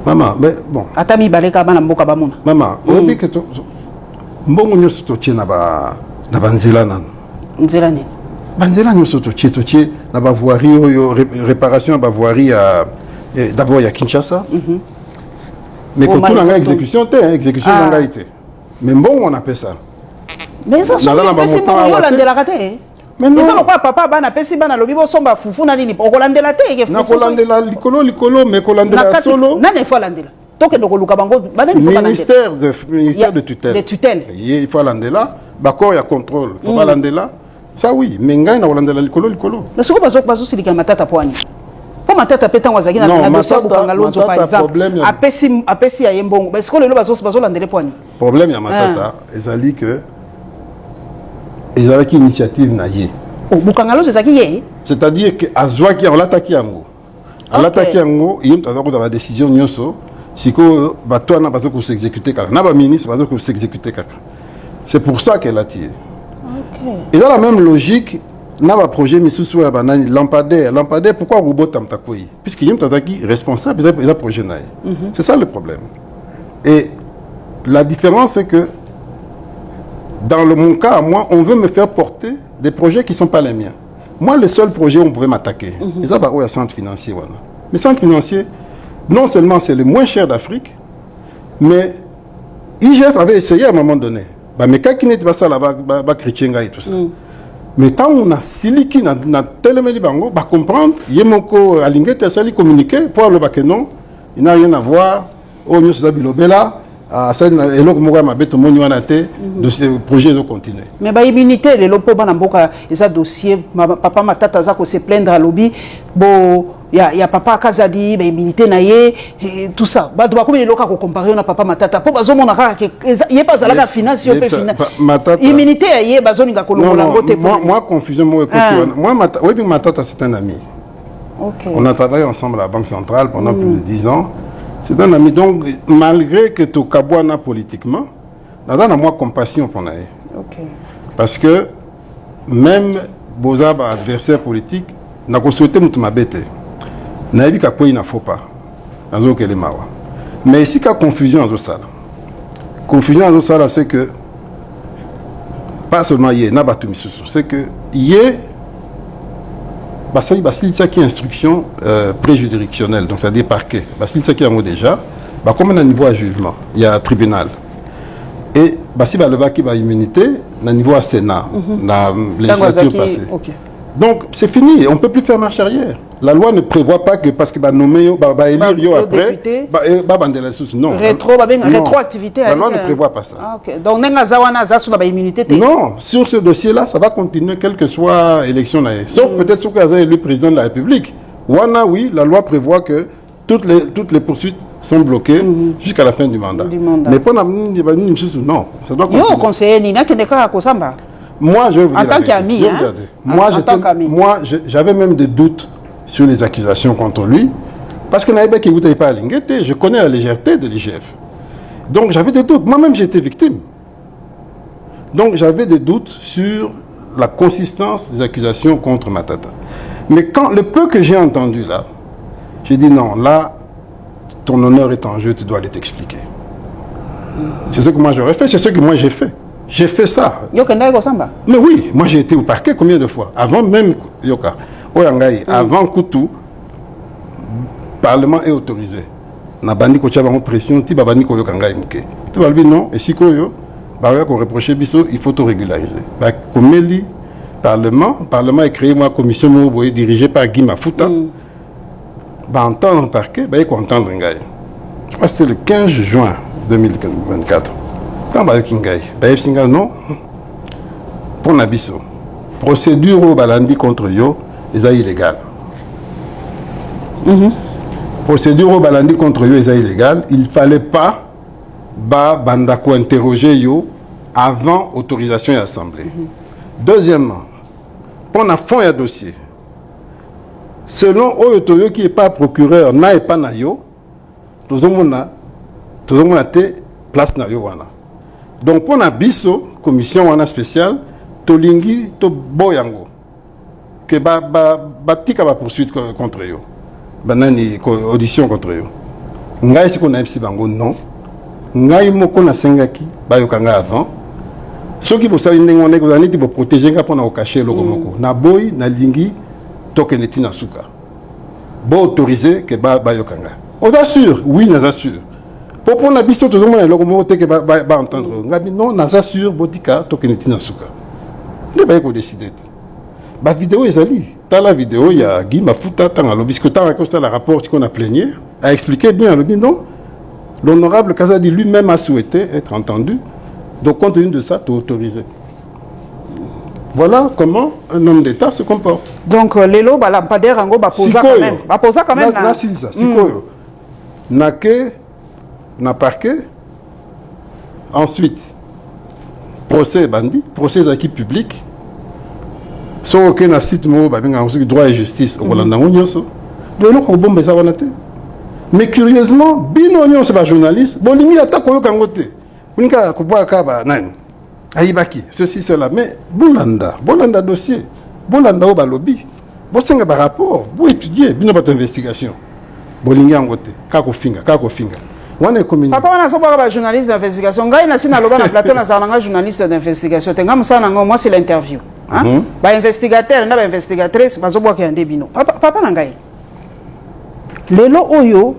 B: Mama, mais bon.
A: Ata mibale kaka, bana mboka bamona.
B: Mama, oyebi ke mbongo nyonso totie na banzela nanu.
A: Nzela nini?
B: Banzela nyonso totie na bavoirie oyo, réparation ya bavoirie ya d'abord ya Kinshasa. Mais kotuna ngai exécution te, exécution na ngai te, mais mbongo napesa.
A: Mais eza soki opesi mbongo, yo olandelaka te. Eza lokola papa bana apesi bana, alobi bosomba fufu na nini, okolandela te.
B: Nakolandela likolo likolo, mais kolandela solo.
A: Nani ifo alandela? Tokende koluka bango.
B: Banani? Ministère de tutelle.
A: De tutelle.
B: Ye il faut alandela. Bacorps ya contrôle faut balandela, ça oui, mais ngai nakolandela likolo likolo.
A: Mais sikoyo bazosilika Matata po ani? Mpo Matata mpe ntango azalaki na dossier ya Bukanga Lonzo par exemple, apesi ya ye mbongo. Sikoyo lelo bazolandele po ani?
B: Problème ya Matata ezali que ezalaki initiative na ye.
A: Oh, Bukanga Lonzo ezalaki ye?
B: C'est-à-dire que azwaki, alataki yango, alataki yango, ye moto aza kozwa badécision nyonso. Sikoyo bato wana baza kos'exécute kaka na baministre, baza kos'exécute kaka. C'est pour ça qu'elle a tiré. Eza la même logique na baprojet misusu oyo ya banani, lampadaire. Lampadaire, pourquoi kobota moto akwei? Puisque ye moto azalaki responsable, eza projet na ye. C'est ça le problème. Et la différence, c'est que dans mon cas à moi, on veut me faire porter des projets qui ne sont pas les miens. Moi, le seul projet où on pouvait m'attaquer, c'est ça, oyo centre financier. Voilà. Mais centre financier, non seulement c'est le moins cher d'Afrique, mais IGF avait essayé à un moment donné. Bah, mais quand il pas ça là, ba chrétien et tout ça. Mais tant on a siliki na telemeli bango, ba comprendre, ye moko Alingete asali communiqué pour le que non, il n'a rien à voir, oyo nyonso eza bilobela. Asali na eloko moko ya mabe, tomoni wana te. Dossier, projet ezocontinue.
A: Mais baimmunité lelo, mpo bana mboka, eza dossier. Papa Matata aza kose plaindre, alobi bo ya papa Kazadi, baimmunité na ye, tout ça. Bato bakomi lelo kaka kocomparer yo na papa Matata, mpo bazomona kaka ke ye mpe azalaka finance, yo mpe immunité ya ye bazolinga kolongola yango te.
B: Moi, confusion moko ekoti wana. Moi, oyebi, Matata, c'est un ami. On a travaillé ensemble à la Banque centrale pendant plus de 10 ans. C'est un ami. Donc, malgré que tokabwana politiquement, naza na moi compassion mpona ye. Parce que même boza ba adversaire politique, nakosouhaiter moto mabe te. Nayebi kakwei na faux pas, nazokele mawa. Mais esika confusion azosala, confusion azosala, c'est que pas seulement ye na bato misusu, c'est que ye basali, basilisaki instruction préjuridictionnelle, donc c'est-à-dire parquet basilisaki yango déjà, bakomi na niveau ya jugement ya tribunal et basi balobaki baimmunité na niveau ya Sénat na législature passée. Donc c'est fini, on ne peut plus faire marche arrière. La loi ne prévoit pas que parce que banommer yo, baélire yo, après babandela lisusu, non.
A: Rétro, rétroactivité.
B: La loi ne prévoit pas ça.
A: Ah, ok, donc ndenge aza wana, aza so na baimmunité te?
B: Non, sur ce dossier là, ça va continuer quelle que soit élection na ye, sauf peut-être soki aza élu président de la République. Wana oui, la loi prévoit que toutes les poursuites sont bloquées jusqu'à la fin du mandat.
A: Du mandat.
B: Mais pour non, ça doit
A: continuer. Yo conseiller nini? Akende kaka kosamba?
B: Moi, je vais vous
A: En
B: dire
A: tant qu'ami, hein?
B: Moi,
A: en
B: moi, j'avais même des doutes sur les accusations contre lui, parce que nayebaki pas Alingete, je connais la légèreté de l'IGF. Donc j'avais des doutes. Moi-même, j'ai été victime. Donc j'avais des doutes sur la consistance des accusations contre Matata. Mais quand le peu que j'ai entendu là, j'ai dit non, là, ton honneur est en jeu, tu dois aller t'expliquer. C'est ce que moi j'aurais fait, c'est ce que moi j'ai fait. J'ai fait ça. Mais oui, moi j'ai été au parquet combien de fois? Avant même, yoka, oyo ngai, avant kutu Parlement est autorisé. Nabandi kotia bango pression ti babandi koyoka ngai moke. Ti balobi non, esika oyo bakoya koreprocher biso, il faut to régulariser. Bakomeli Parlement, Parlement ecréé mwa commission moko boye dirigée par Guy Mafuta. Baentendre parquet, baye koentendre ngai. Je crois que c'était le 15 juin 2024. Ntango bayoki ngai, bayebisi ngai non, mpo na biso procédure oyo balandi contre yo eza illégal. Procédure oyo balandi contre yo eza illégal. Il fallait pas babanda kointerroger yo avant autorisation ya assemblée. Deuxièmement, mpo na fond ya dossier, selon oyo toyoki epa procureur na epa na yo, tozomona te place na yo wana. Donc mpo na biso, commission wana spéciale, tolingi toboya yango, ke batika ba bapoursuite contre yo, banani, audition contre yo. Ngai sikoyo nayebisi bango non, ngai moko nasengaki bayoka ngai avant. Soki bosali ndenge wana, ekozala neti boprotéger ngai mpona kocacher eloko moko. Naboyi, nalingi tokende ntina suka. Boautoriser ke bayoka ngai. Oza sûr? Oui, naza sûr, po mpona biso tozomona eloko moko te ke baentendre ngai. Non, naza sûr, botika tokende ntina suka. Nde baye kodécider te. Bavideo ezali, tala video ya Guy Mafuta ntango alobi siko, ntango akosala rapport sikoyo na plénière, a expliqué bien, alobi non, l'honorable Kazadi lui-même a souhaité être entendu, donc compte tenu de ça, tu autorisé. Voilà comment un homme d'État se comporte.
A: Donc lelo balampadaire yango baposa quand même, baposa quand même.
B: Nasilisa sikoyo. Nake na parquet, ensuite procès ebandi. Procès ezalaki public. Soki okei na site moko babengaka soki Droit et Justice, okolanda yango nyonso. Do eloko kobomba eza wana te. Mais curieusement, bino nyonso bajournaliste bolingi ata koyoka yango te, bolingi kaka kobwaka kaka banani ayibaki ceci, cela. Mais bolanda, bolanda dossier, bolanda oyo balobi, bosenga barapport, boétudie. Bino bato investigation bolingi yango te, kaka kofinga, kaka kofinga. Wana ekomi
A: Papa wana azobwaka bajournaliste d'investigation. Ngai nasi naloba na plateau, nazala nanga journaliste d'investigation te. Ngai mosala nango, moi, c'est l'interview. Hein? Bainvestigateur na bainvestigatrice bazobwaka ya nde bino. Papa, papa na ngai, lelo oyo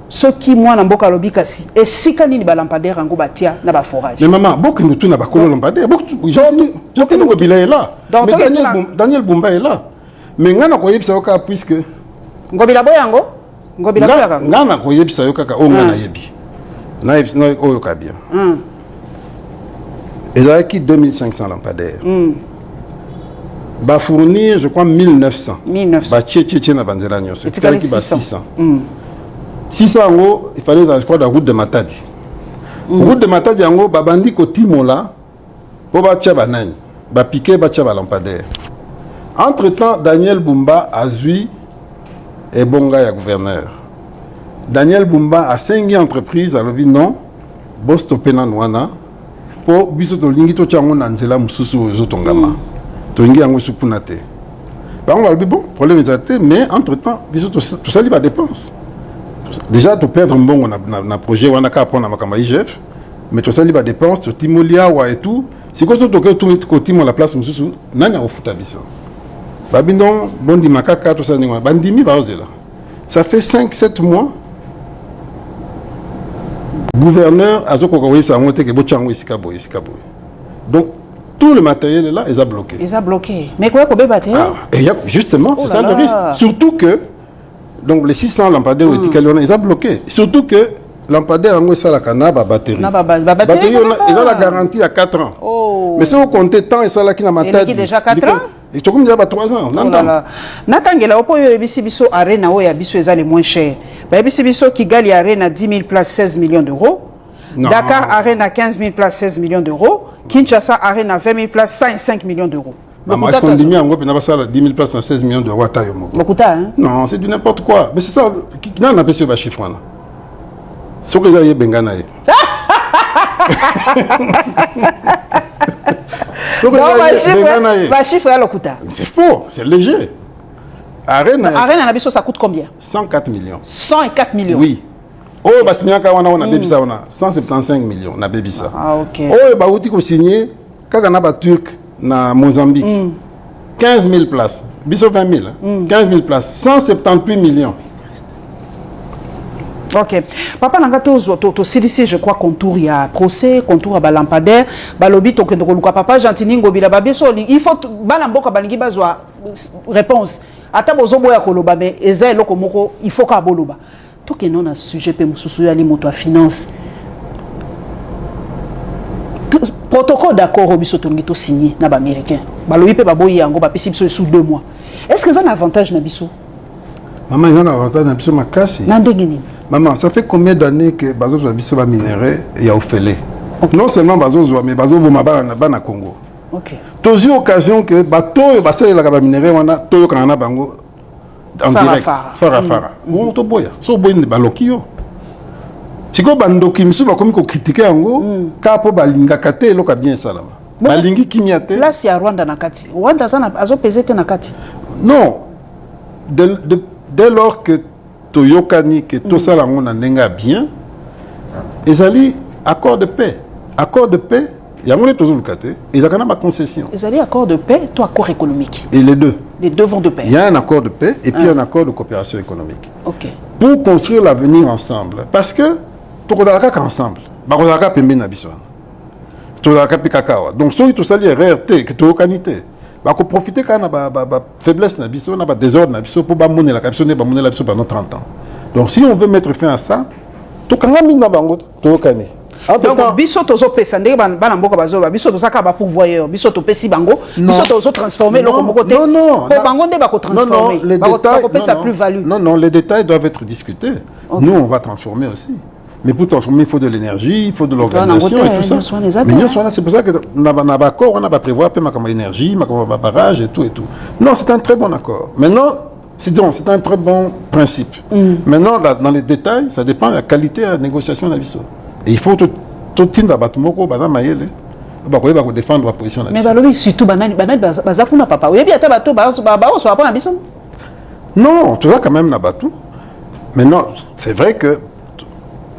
A: soki mwana mboka alobi kasi esika nini balampadaire yango batia na baforage?
B: Mais maman, bokende tuna bakolo lampadaire. Jacques Ngobila est là.
A: Donc,
B: mais
A: toke
B: Daniel, Daniel Bumba est là. Mais nga na koyebisa yo kaka, puisque
A: Ngobila boyango, Ngobila boyaka.
B: Nga na koyebisa yo kaka oyo nga
A: Ah.
B: nayebi. Oyoka bien. Ezalaki 2500 lampadaires. Bafournir, je crois, 1900.
A: 1900.
B: Batie tie tie na banzela nyonso.
A: Etikali
B: Etikali ba
A: 600.
B: 600. 600 yango, il fallait ezala, je crois, na route de Matadi. Route de Matadi yango, babandi kotimola mpo batia banani, bapike, batia balampadaire. Entre temps, Daniel Bumba azwi ebonga ya gouverneur. Daniel Bumba asengi entreprise, alobi: "Non, bostope nanu wana, mpo biso tolingi totia yango na nzela mosusu oyo ezotongama. Tolingi yango esu kuna te." Bango balobi: "Bon, problème eza te." Mais entre temps, biso tosali badépense déjà, toperdre mbongo na projet wana kaka mpona makambo ya IGF. Mais tosali badépense, totimoli awa et tout. Sikoyo so toke kotimola place mosusu, nani akofuta biso? Babi: "Non, bondima kaka, tosala ndenge wana." Bandimi, baozela. Ça fait 5 7 mois, gouverneur azokoka koyebisa yango te ke botya yango esika boye, esika boye. Donc tout le matériel est là, eza bloqué.
A: Eza bloqué, mais koya kobeba te?
B: Ah, et justement,
A: Oh
B: c'est
A: là
B: ça le
A: là.
B: risque. Surtout que, donc les 600 lampadaires mm. etikali wana eza bloqué. Surtout que lampadaire yango esalaka na babatterie.
A: Na ba batterie.
B: Batterie wana
A: kobeba.
B: Eza la garantie ya 4 ans.
A: Oh.
B: Mais soki ocompte temps esalaki na Matadi,
A: Eleki déjà 4 ans?
B: Tokomi déjà ba 3 ans.
A: Oh là là. Natangela opo oyo oyebisi biso. Arena oyo ya biso eza le moins cher. Bayebisi biso Kigali Arena, 10 000 places, 16 millions d'euros.
B: Non.
A: Dakar Arena, 15 000 places, 16 millions d'euros. Kinshasa Arena, 20 000 places, 105 millions d'euros.
B: Maman, est-ce qu'on ndimi yango mpena basala 10 000 places na 16 millions d'euros? Ata yo moko.
A: Lokuta, hein?
B: Non, c'est du n'importe quoi. Mais c'est ça. Nani napesi yo bachiffre wana? Soki eza ye, benga na ye. Soki eza ye, benga na ye.
A: Bachiffre ya lokuta.
B: C'est faux, c'est léger. Arena.
A: Arena na biso, ça coûte combien?
B: 104 millions.
A: 104 millions?
B: Oui. Oyo basignaka wana, oyo nabebisa wana, 175 millions nabebisa.
A: Ah, ok.
B: Oyo bauti kosigne kaka na baturc na Mozambique, 15 000 places, biso 20 000, hein? 15 000 places, 178 millions.
A: Ok, papa na nga, tozwa tosilisi, je crois, contour ya procès, contour ya balampadaire. Balobi tokende koluka papa Gentini Ngobila. Babiso il faut bana mboka balingi bazwa réponse. Ata bozoboya koloba, mais eza eloko moko il faut kaka boloba. Tokende na sujet mpe mosusu oyo ali moto ya finance. Protocole d'accord oyo biso tolingi tosigne na baaméricain, balobi mpe baboyi yango, bapesi biso esu 2 mois. Est ce que eza na avantage na biso?
B: Mama, eza na avantage na biso makasi.
A: Na ndenge nini?
B: Maman, ça fait combien d'années que bazozwa biso baminerai ya ofele? Non seulement bazozwa, mais bazoboma bana, bana Congo. Tozwi occasion ke bato oyo basalelaka baminerai wana, toyokana na bango en
A: Fara
B: direct.
A: fara.
B: Fara fara. Bongo toboya? So oboyi nde baloki yo. Sikoyo bandoki misusu bakomi kocritiquer yango kaka mpo balingaka te eloko ya bien esalama, balingi kimia te.
A: Place ya Rwanda na kati, Rwanda aza azopese te na kati?
B: Non, dès lors que toyokani ke tosala yango na ndenge ya bien, ezali accord de paix. Accord de paix yango nde tozoluka te, ezalaka na baconcession.
A: Ezali accord de paix to accord économique?
B: Et les deux.
A: Les deux vont de pair.
B: Il y a un accord de paix et puis un accord de coopération économique pour construire l'avenir ensemble, parce que tokozala kaka ensemble, bakozala kaka pembeni na biso wana, tozalaka mpe kaka awa. Donc soki tosali erreur te ke toyokani te, bakoprofite kaka na bafaiblesse na biso, na badésordre na biso, mpo bamonelaka biso nde bamonela biso pendant 30 ans. Donc si on veut mettre fin à ça, tokanga mingi na bango, toyokani.
A: Donc biso tozopesa ndenge bana mboka bazoloba, biso toza kaka bapourvoyeur, biso topesi bango, biso tozotransforme eloko moko te, po bango nde bakotransforme, bakopesa plus value.
B: Non, non, les détails doivent être discutés. Nous, on va transformer aussi, mais pour transformer, il faut de l'énergie, il faut de l'organisation et tout ça. Mais c'est pour ça que dans l'accord, on a prévoir comme énergie, comme barrage et tout et tout. Non, c'est un très bon accord. Maintenant, c'est un très bon principe. Maintenant, là, dans les détails, ça dépend de la qualité de la négociation de la. Et il faut tout tinda bato moko baza mayele, bakoyeba kodéfendre baposition na
A: Mais balobi surtout banani, banani baza kuna, papa? Oyebi ata bato baoswaka mpo na biso?
B: Non, toza quand même na bato. Maintenant, c'est vrai que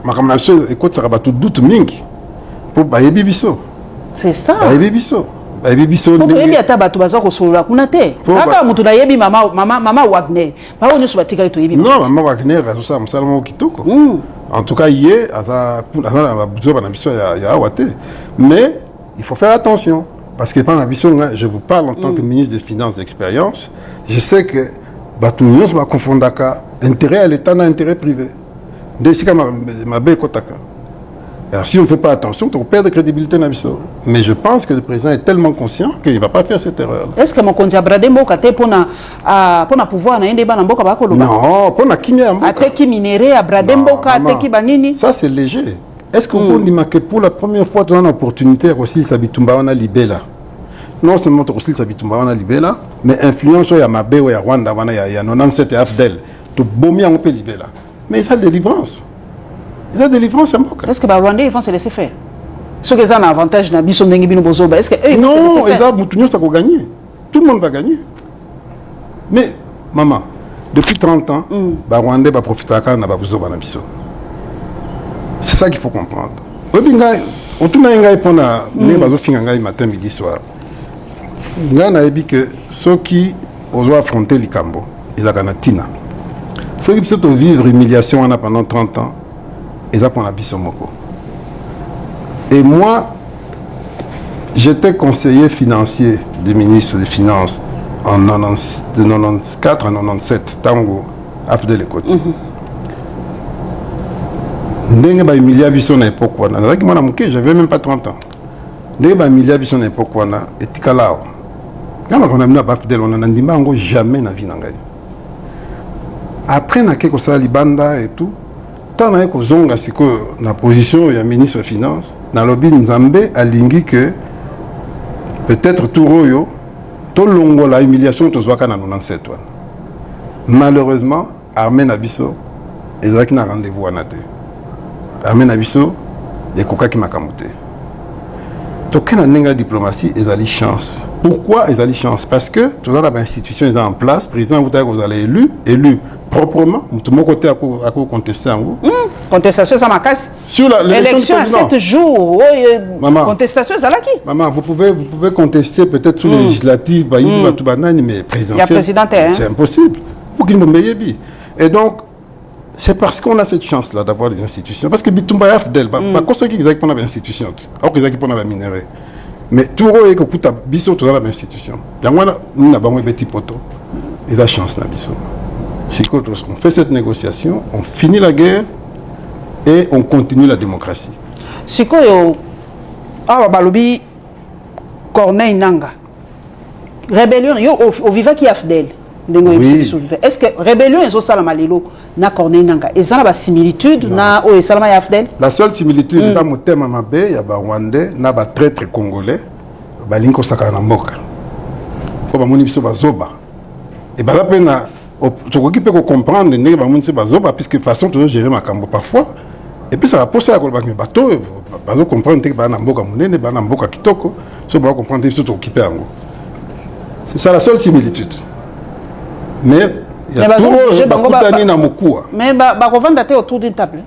B: makambo na biso ekotisaka bato doute mingi, mpo bayebi biso.
A: C'est ça.
B: Bayebi biso, bayebi biso.
A: Toyebi ata bato baza kosolola kuna te. Kaka moto nayebi, mama Wagner, bango nyonso batikali toyebi.
B: Non, mama Wagner azosala mosala moko kitoko. En tout cas, ye aza na bazoba na biso ya awa te. Mais il faut faire attention, parce que epa na biso, je vous parle en tant que ministre des Finances d'expérience, je sais que bato nyonso bakonfondaka intérêt ya l'État na intérêt privé. Nde esika mabe ekɔtaka. Alors si on ne fait pas attention, on perd de crédibilité na biso. Mais je pense que le président est tellement conscient qu'il ne va pas faire cette erreur.
A: Est ce que mokonzi abrader mboka te mpona pouvoir na ye nde bana mboka bakoloba?
B: Non, mpona kimia ya mboka.
A: Ateki minerais, abrader
B: Non,
A: mboka,
B: maman,
A: ateki banini.
B: Ça, c'est léger. Est-ce que okondima que pour la première fois toza na opportunité ya kosilisa bitumba wana libela? Non seulement tokosilisa bitumba wana libela, mais influence oyo ya mabe oyo ya Rwanda wana ya 97 ya AFDL, tobomi yango mpe libela. Mais eza délivrance, eza délivrance ya mboka.
A: Est ce que Barwandais, ils vont se laisser faire soki eza na avantage na biso ndenge bino bozoba? Est ce que eux, ils vont se
B: Non,
A: laisser faire?
B: Eza mutu nyonso akogagner, tout le monde va gagner. Mais maman, depuis 30 ans, Barwandais baprofitaka kaka na babuzoba na biso. C'est ça qu'il faut comprendre. Oyebi ngai, otuna ye ngai mpona ndenge bazofinga ngai matin, midi, soir. Ngai nayebi ke soki ozo affronter likambo, ezalaka na ntina. Soki biso tovivre humiliation wana pendant 30 ans, eza mpona biso moko. Et moi, j'étais conseiller financier du ministre des Finances en 90, de 94 à 97, ntango AFDL ekoti. Ndenge bahumilia biso na époque wana, nazalaki mwana moke, j'avais même pas 30 ans. Ndenge bahumilia biso na époque wana, etikala awa. Ngai makambo na bino ya baAFDL wana, nandima yango jamais na vie na ngai. Après nake kosala libanda et tout, ntango naye kozonga sikoyo na position ya ministre ya Finance, nalobi Nzambe alingi ke peut-être tour oyo tolongola humiliation tozwaka na 97 wana. Malheureusement, armée na biso ezalaki na rendez-vous wana te. Armée na biso ekokaki makambo te. Tokei na ndenge ya diplomatie, ezali chance. Pourquoi ezali chance? Parce que toza na bainstitution eza en place. Président akutaki kozala élu, élu proprement, moto moko te akoconteste yango.
A: Contestation eza makasi.
B: Sur l'élection
A: Élection à
B: du président.
A: 7 jours oyo,
B: Maman.
A: contestation ezalaki.
B: Maman, vous pouvez contester peut-être sur les législatives, bah, mm. Banani, mais présidentielle,
A: Ya président te, hein.
B: c'est impossible. Aucune bombe. Et donc, c'est parce qu'on a cette chance-là d'avoir des institutions. Parce que bitumba ya AFDL, bah, qui ezalaki mpona bainstitution, alors que ezalaki mpona baminerai. Mais tout oyo ekokuta biso, toza na bainstitution. Yango wana, na bango ebeti poto. Eza chance na biso. Sikoyo, on fait cette négociation, on finit la guerre et on continue la démocratie.
A: Sikoyo awa balobi Corneille Nanga, rébellion, yo ovivaki AFDL ndenge oyebisi biso. Est ce que rébellion ezosalama lelo na Corneille Nanga eza na basimilitude na oyo esalama ya AFDL?
B: La seule similitude eza motema mabe ya Barwandais na batraître congolais balingi kosakana na mboka mpo bamoni biso bazoba. E baza mpe na tokoki mpe kocomprendre ndenge bamoni biso bazoba, puisque façon tozogérer makambo parfois epesaka mposa ya koloba me bato oyo bazocomprendre te baa na mboka monene, baa na mboka kitoko. So bakocomprendre te, biso tokokipe yango. C'est ça la seule similitude. Mais
A: Mais
B: ya tour
A: bazo-obliger
B: oyo
A: bango
B: bakutani na mokuwa.
A: Mais bakovanda te autour d'une table,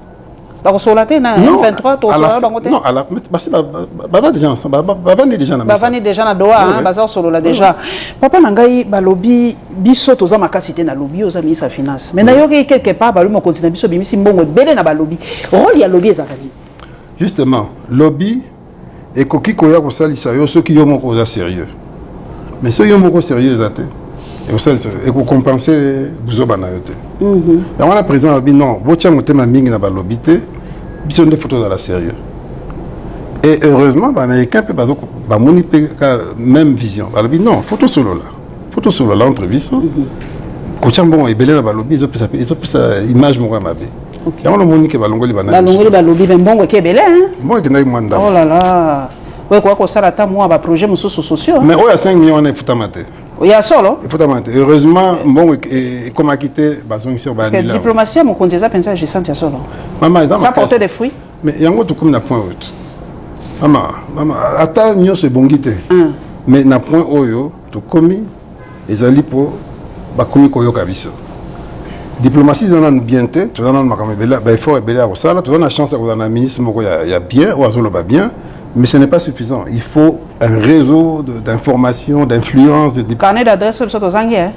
A: bakosolola te na M23, tosolola bango te?
B: Non, à la, mais basi baza déjà ensemble, bavandi déjà na mesa.
A: Bavandi déjà na Doha, hein, baza kosolola déjà. Papa na ngai, balobi biso toza makasi te na lobi. Oza ministre ya Finance, mais nayoki quelque part balobi mokonzi na biso bimisi mbongo ebele na balobi. Rôle ya lobi ezalaka nini?
B: Justement, lobby ekoki koya kosalisa yo soki yo moko oza sérieux. Mais soki yo moko sérieux eza te, ekosalisa, ekocompense buzoba na yo te. Yango wana président alobi non, botia motema mingi na balobi te, biso nde faut tozala sérieux. Et heureusement, Baaméricain mpe bamoni mpe ka même vision. Balobi non, faut tosolola, faut tosolola entre biso. Kotia mbongo ebele na balobi ezopesa image moko ya mabe. Yango nomoni ke balongoli banani.
A: Balongoli balobi, me mbongo eke ebele, hein?
B: Mbongo ekendaki mwa ndambo.
A: Oh là là, oyo ekoka kosala ata mwa baprojet mosusu sociaux.
B: Mais oyo ya 5 millions wana efutama te.
A: Ya solo?
B: Efutama te, heureusement. Mbongo ekomaki te, bazongisi oyo.
A: Parce que
B: baannuler yango.
A: diplomatie ya mokonzi eza mpenza agissante ya solo.
B: Mama, eza
A: Ça
B: makasi.
A: porte des fruits.
B: Mais yango tokomi na point oyo te, mama, mama, ata nyonso ebongi te, mais na point oyo tokomi ezali mpo bakomi koyoka biso. Diplomatie eza nanu bien te, toza nanu makambo ebele, baeffort ebele ya kosala. Toza na chance ya kozala na ministre moko ya bien oyo azoloba bien, mais ce n'est pas suffisant. Il faut un réseau d'information, d'influence, de
A: Carnet d'adresse biso tozangi, hein?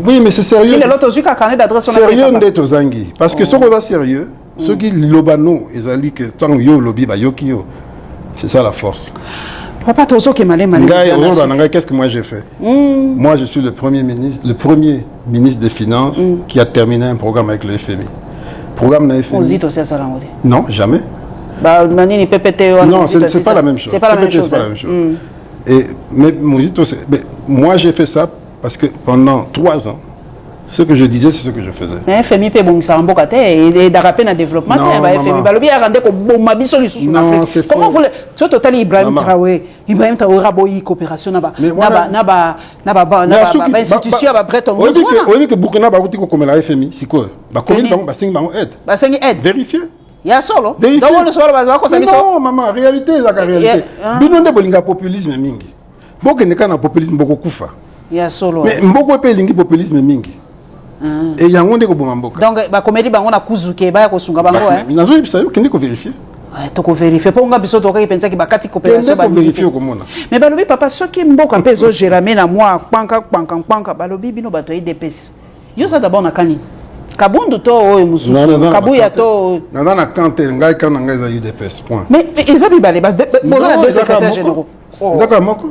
B: Oui, mais c'est sérieux.
A: Ti lelo tozwi ka carnet d'adresse wana te,
B: Sérieux.
A: Papa.
B: Nde tozangi, parce que soki oza sérieux, soki liloba no ezali ke ntango yo olobi, bayoki yo, c'est ça la force.
A: Papa, tozokema le.
B: Ngai ozoloba na ngai, qu'est-ce que moi j'ai fait? Moi, je suis le premier ministre, le premier ministre des Finances qui a terminé un programme avec le FMI, programme na FMI.
A: Ozwi tosi asala yango te.
B: Non, jamais.
A: Ba na nini PPT wana.
B: Non, c'est pas la même chose.
A: C'est pas la même
B: PPT,
A: chose.
B: c'est pas la même chose. Et, mais Muzito, mais moi j'ai fait ça parce que pendant 3 ans, ce que je disais, c'est ce que je faisais.
A: Mais FMI mpe ebongisaka mboka te, edaka mpe na développement te.
B: Non,
A: Ba FMI
B: maman.
A: balobi yaka nde koboma biso lisusu na
B: Non,
A: Afrique.
B: c'est
A: Comment
B: faux.
A: vous soki totali Ibrahim
B: Maman.
A: Traoré, Ibrahim Traoré aboyi coopération na ba
B: Mais
A: na
B: voilà.
A: ba na ba na ba ba na ba ba institution ya ba Bretton Woods wana.
B: Oyebi ke Burkina bakuti kokomela FMI sikoyo, bakomeli
A: Nini?
B: bango, basengi bango aide.
A: Basengi aide.
B: Vérifier.
A: Ya solo?
B: Vérifier.
A: Donc wana solo bakosa
B: Mais
A: biso.
B: non mama, réalité ezaka réalité.
A: Ah.
B: Bino nde bolinga populisme mingi, bokende kaka na populisme, bokokufa.
A: Ya solo?
B: Mais mboka mpe elingi populisme mingi e, yango nde koboma mboka.
A: Donc bakomeli bango na kuzuke, baya kosunga bango, hein?
B: Nazoyebisa yo, kende kovérifier.
A: Ouais, tokovérifier, mpo nga biso tokaki mpenzaki bakati coopération.
B: Kende kovérifier, okomona.
A: Mais balobi, papa, soki mboka mpe ezogérame na mwa kpanka kpanka kpanka, balobi bino bato ya UDPS, yo oza d'abord na kani Kabundu to oyo mosusu, Kabuya to?
B: Naza na camp te. Ngai, camp na ngai eza UDPS, point.
A: Mais eza mibale, boza na deux secrétaires généraux.
B: Eza kaka moko,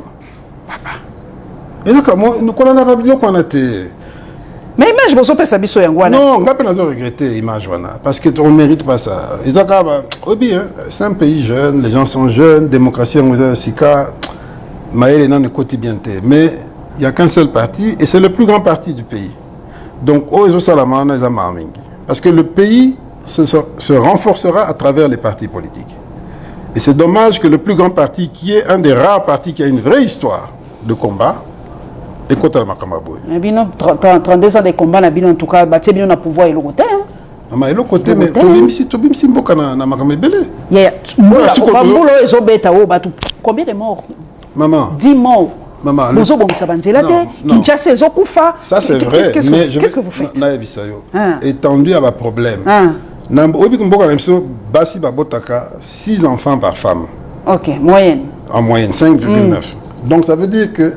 B: eza kaka kolanda biloko wana te.
A: Mais image bozopesa biso yango wana.
B: Non, nga mpe nazo regretter image wana parce que on mérite pas ça. Eza kaka oyebi, c'est un pays jeune, les gens sont jeunes, démocratie yango eza sika, mayele nano ekoti bien te. Mais il y a qu'un seul parti et c'est le plus grand parti du pays. Donc oyo ezosalama wana eza mawa mingi parce que le pays se renforcera à travers les partis politiques et c'est dommage que le plus grand parti, qui est un des rares partis qui a une vraie histoire de combat, ekota na makambo ya boye.
A: Bino 32 ans de combat na bino, en tout cas batie bino na pouvoir, eloko te.
B: Mama, eloko te, mais tobimisi mboka na makambo ebele.
A: Mbula oyo ezobeta oyo, bato combien de morts?
B: Mama.
A: 10 morts.
B: Mama.
A: Bozobongisa banzela te, Kinshasa ezokufa.
B: Ça c'est vrai.
A: Mais qu'est-ce que vous faites?
B: Nayebisa yo, étendu ya baproblème oyebi, mboka na biso basi babotaka 6 enfants par femme.
A: Ok, moyenne.
B: En moyenne 5,9. Donc ça veut dire que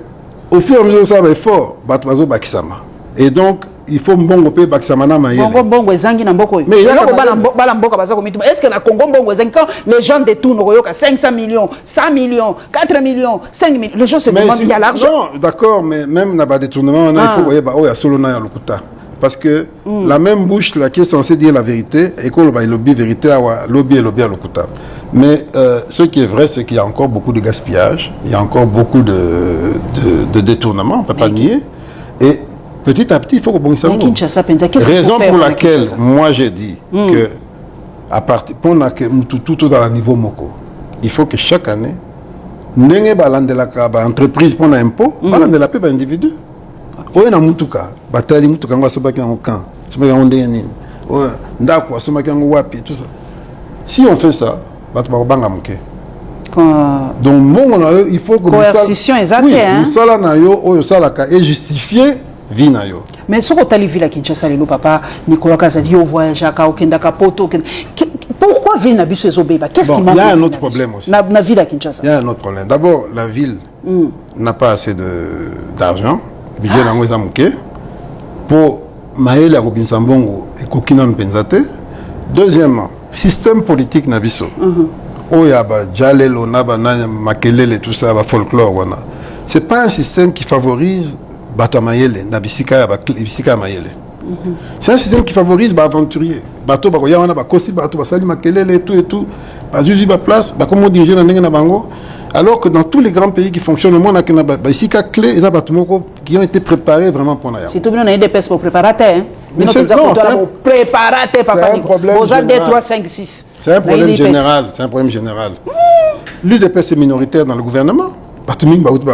B: au fur et à mesure osala baeffort, bato bazobakisama et donc il faut mbongo mpe ebakisama na mayele.
A: Bongo mbongo ezangi na mboka oyo? Eloko bala mboka baza komituma, est ce que na Congo mbongo ezangi? Quand les gens détournent, okoyoka 500 millions, 100 millions, 4 millions, 5 millions, les gens se demandent, il y a l'argent.
B: Non, d'accord, mais même na badétournement wana, il faut koyeba oyo ya solo na ya lokuta parce que la même bouche là qui est censée dire la vérité ekoloba elobi vérité awa, lobi elobi ya lokuta. Mais ce qui est vrai, c'est qu'il y a encore beaucoup de gaspillage, il y a encore beaucoup de détournements, on ne peut pas nier. Et petit à petit, il faut que
A: ça.
B: Raison pour laquelle moi j'ai dit que à partir pour que tout tout dans le niveau moko, il faut que chaque année, ndenge balandelaka ba entreprise pour impôt, balandela pe ba individu. Oyo na mutuka, batali mutuka yango asombaki yango quand, asombaki yango ndenge nini, oyo ndako asombaki yango wapi, tout ça. Si on fait ça, bato bakobanga moke. Donc mbongo na yo, il faut que
A: Coercition eza
B: oui,
A: te, hein?
B: Mosala na yo oyo osalaka ejustifie vie na yo.
A: Mais soki otali ville ya Kinshasa lelo, papa Nicolas Kazadi, yo voyageaka, okendaka poto, pourquoi ville na biso ezobeba? Qu'est-ce
B: Bon,
A: qui manque
B: il y a
A: na
B: un
A: ville
B: autre
A: na biso?
B: Problème aussi.
A: Na ville ya Kinshasa.
B: Il y a un autre problème. D'abord, la ville n'a pas assez d'argent. Budget nango eza moke. Po mayele ya kobimisa mbongo ekoki nanu mpenza te. Deuxièmement, système politique na biso. Oyo ya ba jalelo na ba nani, makelele, tout ça, ba folklore wana. C'est pas un système qui favorise bato ya mayele na bisika ya bisika ya mayele. C'est un système qui favorise baaventurier, bato bakoya wana, bakosi bato, basali makelele et tout et tout, bazwi baplace, bakomi diriger na ndenge na bango, alors que dans tous les grands pays qui fonctionnent au monde, akenda baesika clé, eza bato moko qui ont été préparés vraiment mpona yango.
A: Surtout bino na UDPS, bopréparé te, hein?
B: Mais
A: Bino mpenza
B: non,
A: kotola
B: c'est
A: bopréparé te, papa
B: c'est un
A: Nico.
B: Problème
A: Boza 2
B: général.
A: 3 5 6.
B: C'est un problème
A: Na UDPS.
B: général, c'est un problème général. L'UDPS est minoritaire dans le gouvernement, bato mingi bauti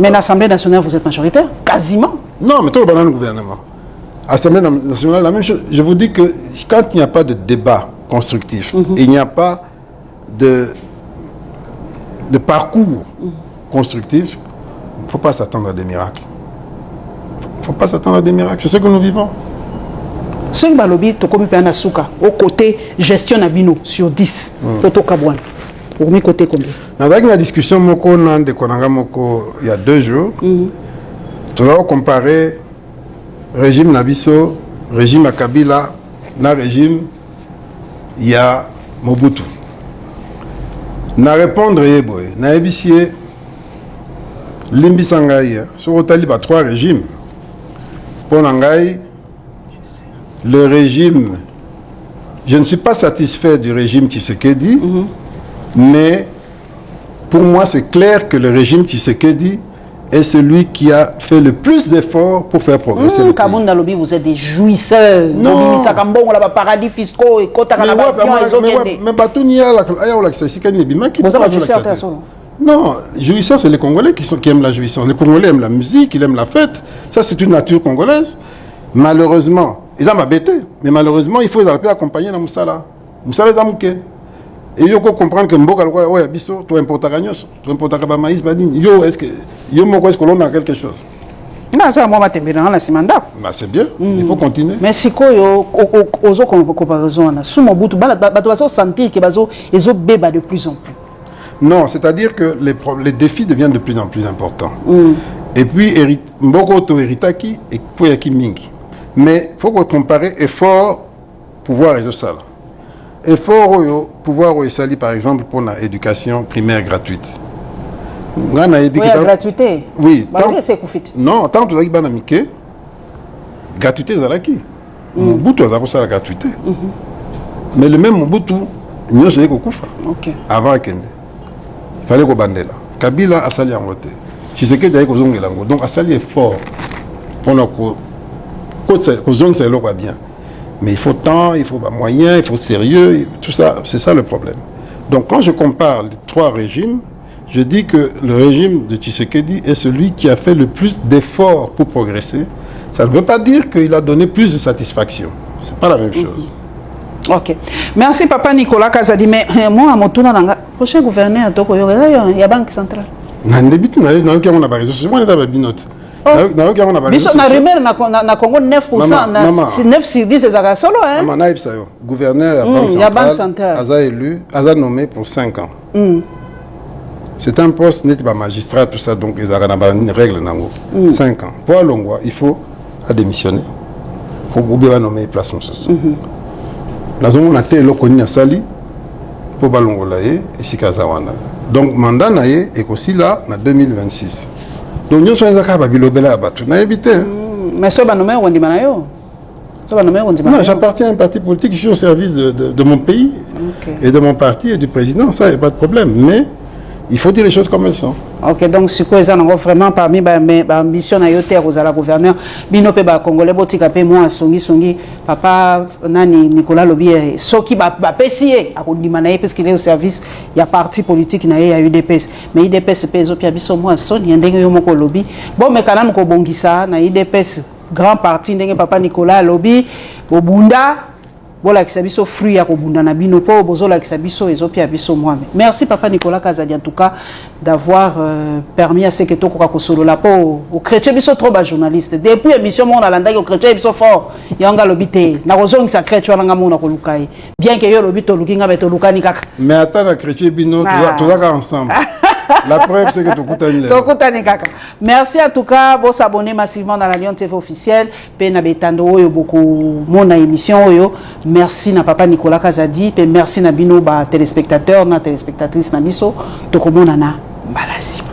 A: Mais l'Assemblée nationale, vous êtes majoritaire quasiment.
B: Non, mais tout le le gouvernement. Assemblée nationale, la même chose. Je vous dis que quand il n'y a pas de débat constructif, il n'y a pas de parcours constructif, il ne faut pas s'attendre à des miracles. Il ne faut pas s'attendre à des miracles. C'est ce que nous vivons.
A: Soki balobi tokomi mpenza na suka au côté gestion na bino sur 10, po tokabwana, okomi côté combien?
B: Nazalaki na discussion moko na ndeko na nga moko il y a 2 jours. Toza kocomparer régime na biso, régime ya Kabila na régime ya Mobutu. Na répondre ye boye, nayebisi ye: limbisa ngai, soki otali ba trois régime, mpo na ngai le régime Je ne suis pas satisfait du régime Tshisekedi, mais pour moi, c'est clair que le régime Tshisekedi est celui qui a fait le plus d'efforts pour faire progresser le pays.
A: Kabund alobi vous êtes des jouisseurs.
B: Non.
A: Bobimisaka mbongo na baparadis fiscaux, ekotaka na
B: Mais ouais,
A: baavion, ezokende.
B: Mais batuni aya olakisa esika nini ebimaki.
A: Boza
B: Pourquoi
A: bajouisseur
B: azolakisa
A: te
B: te?
A: Ya solo?
B: Non, jouisseur, c'est les Congolais qui aiment la jouissance. Les Congolais aiment la musique, ils aiment la fête. Ça, c'est une nature congolaise. Malheureusement, ils ont bête, mais malheureusement, il faut les accompagner dans mosala. Mosala eza moke. Et il faut comprendre que mboka lokola oyo ya biso, toimportaka nyonso, toimportaka bamaïs, banini. Yo, est-ce que yo moko, est-ce que l'on a quelque chose?
A: Nga aza mwa matembele nanga na nsima ndako.
B: Bah, c'est bien, il faut continuer.
A: Mais sikoyo ozo comparaison wana sous Mobutu, bato bazosentir ke bazo ezobeba de plus en plus.
B: Non, c'est-à-dire que les défis deviennent de plus en plus importants. Et puis, mboka tohéritaki ekweyaki mingi. Mais il faut comparer effort pouvoir ezosala. Effort oyo pouvoir oyo esali, par exemple, pour l'éducation primaire gratuite. Nga nayebi
A: oyo ya
B: ke
A: gratuité?
B: Oui.
A: Balobi ese ekufi te.
B: Non, tant tozalaki bana mike, gratuité ezalaki. Mobutu aza kosala gratuité. Mais le même Mobutu, nyonso eye kokufa. Avant akende, fallait kobandela. Kabila asali yango te, Tshisekedi aye kozongela yango. Donc asali effort mpona kozongisa eloko ya bien, mais il faut temps, il faut bamoyens, il faut sérieux, tout ça. C'est ça le problème. Donc quand je compare les trois régimes, je dis que le régime de Tshisekedi est celui qui a fait le plus d'efforts pour progresser. Ça ne veut pas dire qu'il a donné plus de satisfaction, c'est pas la même chose.
A: Ok, merci papa Nicolas Kazadi. Mais moi, motuna na nga, prochain gouverneur tokoyoka eza yo ya Banque centrale?
B: Na ndebi te, nayoki yango na baréseaux sociaux wana, eza babino te. Nayoki yango na baréseaux
A: Biso na
B: sociaux.
A: rumeur na Congo, 9
B: Mama,
A: na
B: mama.
A: 9 sur 10 ezalaka solo, hein?
B: Mama, nayebisa yo, gouverneur ya Banque
A: Ya Banque
B: centrale
A: centrale.
B: Aza élu, aza nommé pour 5 ans. C'est un poste neti bamagistrat, tout ça. Donc ezalaka na barègle nango. 5 ans, po alongwa, il faut adémissionner ou bien banommer place mosusu. Nazomona te eloko nini asali mpo balongola ye esika aza wana. Donc mandat na ye ekosila na 2026. Donc nyonso eza kaka babilobela ya bato, nayebi te, hein.
A: Mais so banommer, okondima na yo? So banommer, okondima
B: Non,
A: na yo?
B: j'appartiens à un parti politique, je suis au service de mon pays et de mon parti et du président, ça, il n'y a pas de problème. Mais il faut dire les choses comme elles sont.
A: Ok, donc sikoyo eza nango vraiment parmi baambition na yo te ya kozala gouverneur. Bino mpe bacongolais, botika mpe mwa songisongi. Papa nani, Nicolas alobi soki bapesi ye, akondima na ye, puisqu'il est au service ya parti politique na ye ya UDPS. Mais UDPS mpe ezopia biso mwa soni ya ndenge yo moko olobi. Bomeka nanu kobongisa na UDPS, grand parti, ndenge papa Nicolas alobi. Bobunda, bolakisa biso fruit ya kobunda na bino, mpo bozolakisa biso ezopia biso mwame. Merci papa Nicolas Kazadi, en tout cas, d'avoir permis à ce que tokoka kosolola, mpo ochrétien biso trop bajournaliste. Depuis émission moko nalandaki, ochrétien biso fort. Yango alobi te, nakozongisa chrétien wana, nga moko nakoluka ye. Bien ke yo olobi toluki nga, me tolukani kaka.
B: Mais attends, la chrétien bino,
A: Ah.
B: tozaka ensemble. La preuve, c'est que tokutani lelo.
A: Tokutani kaka. Merci en tout cas. Bosabonner massivement dans la Lyon TV officielle mpe na betando oyo bokomona émission oyo. Merci na papa Nicolas Kazadi mpe merci na bino batéléspectateur na téléspectatrice na biso. Tokomonana mbala nsima.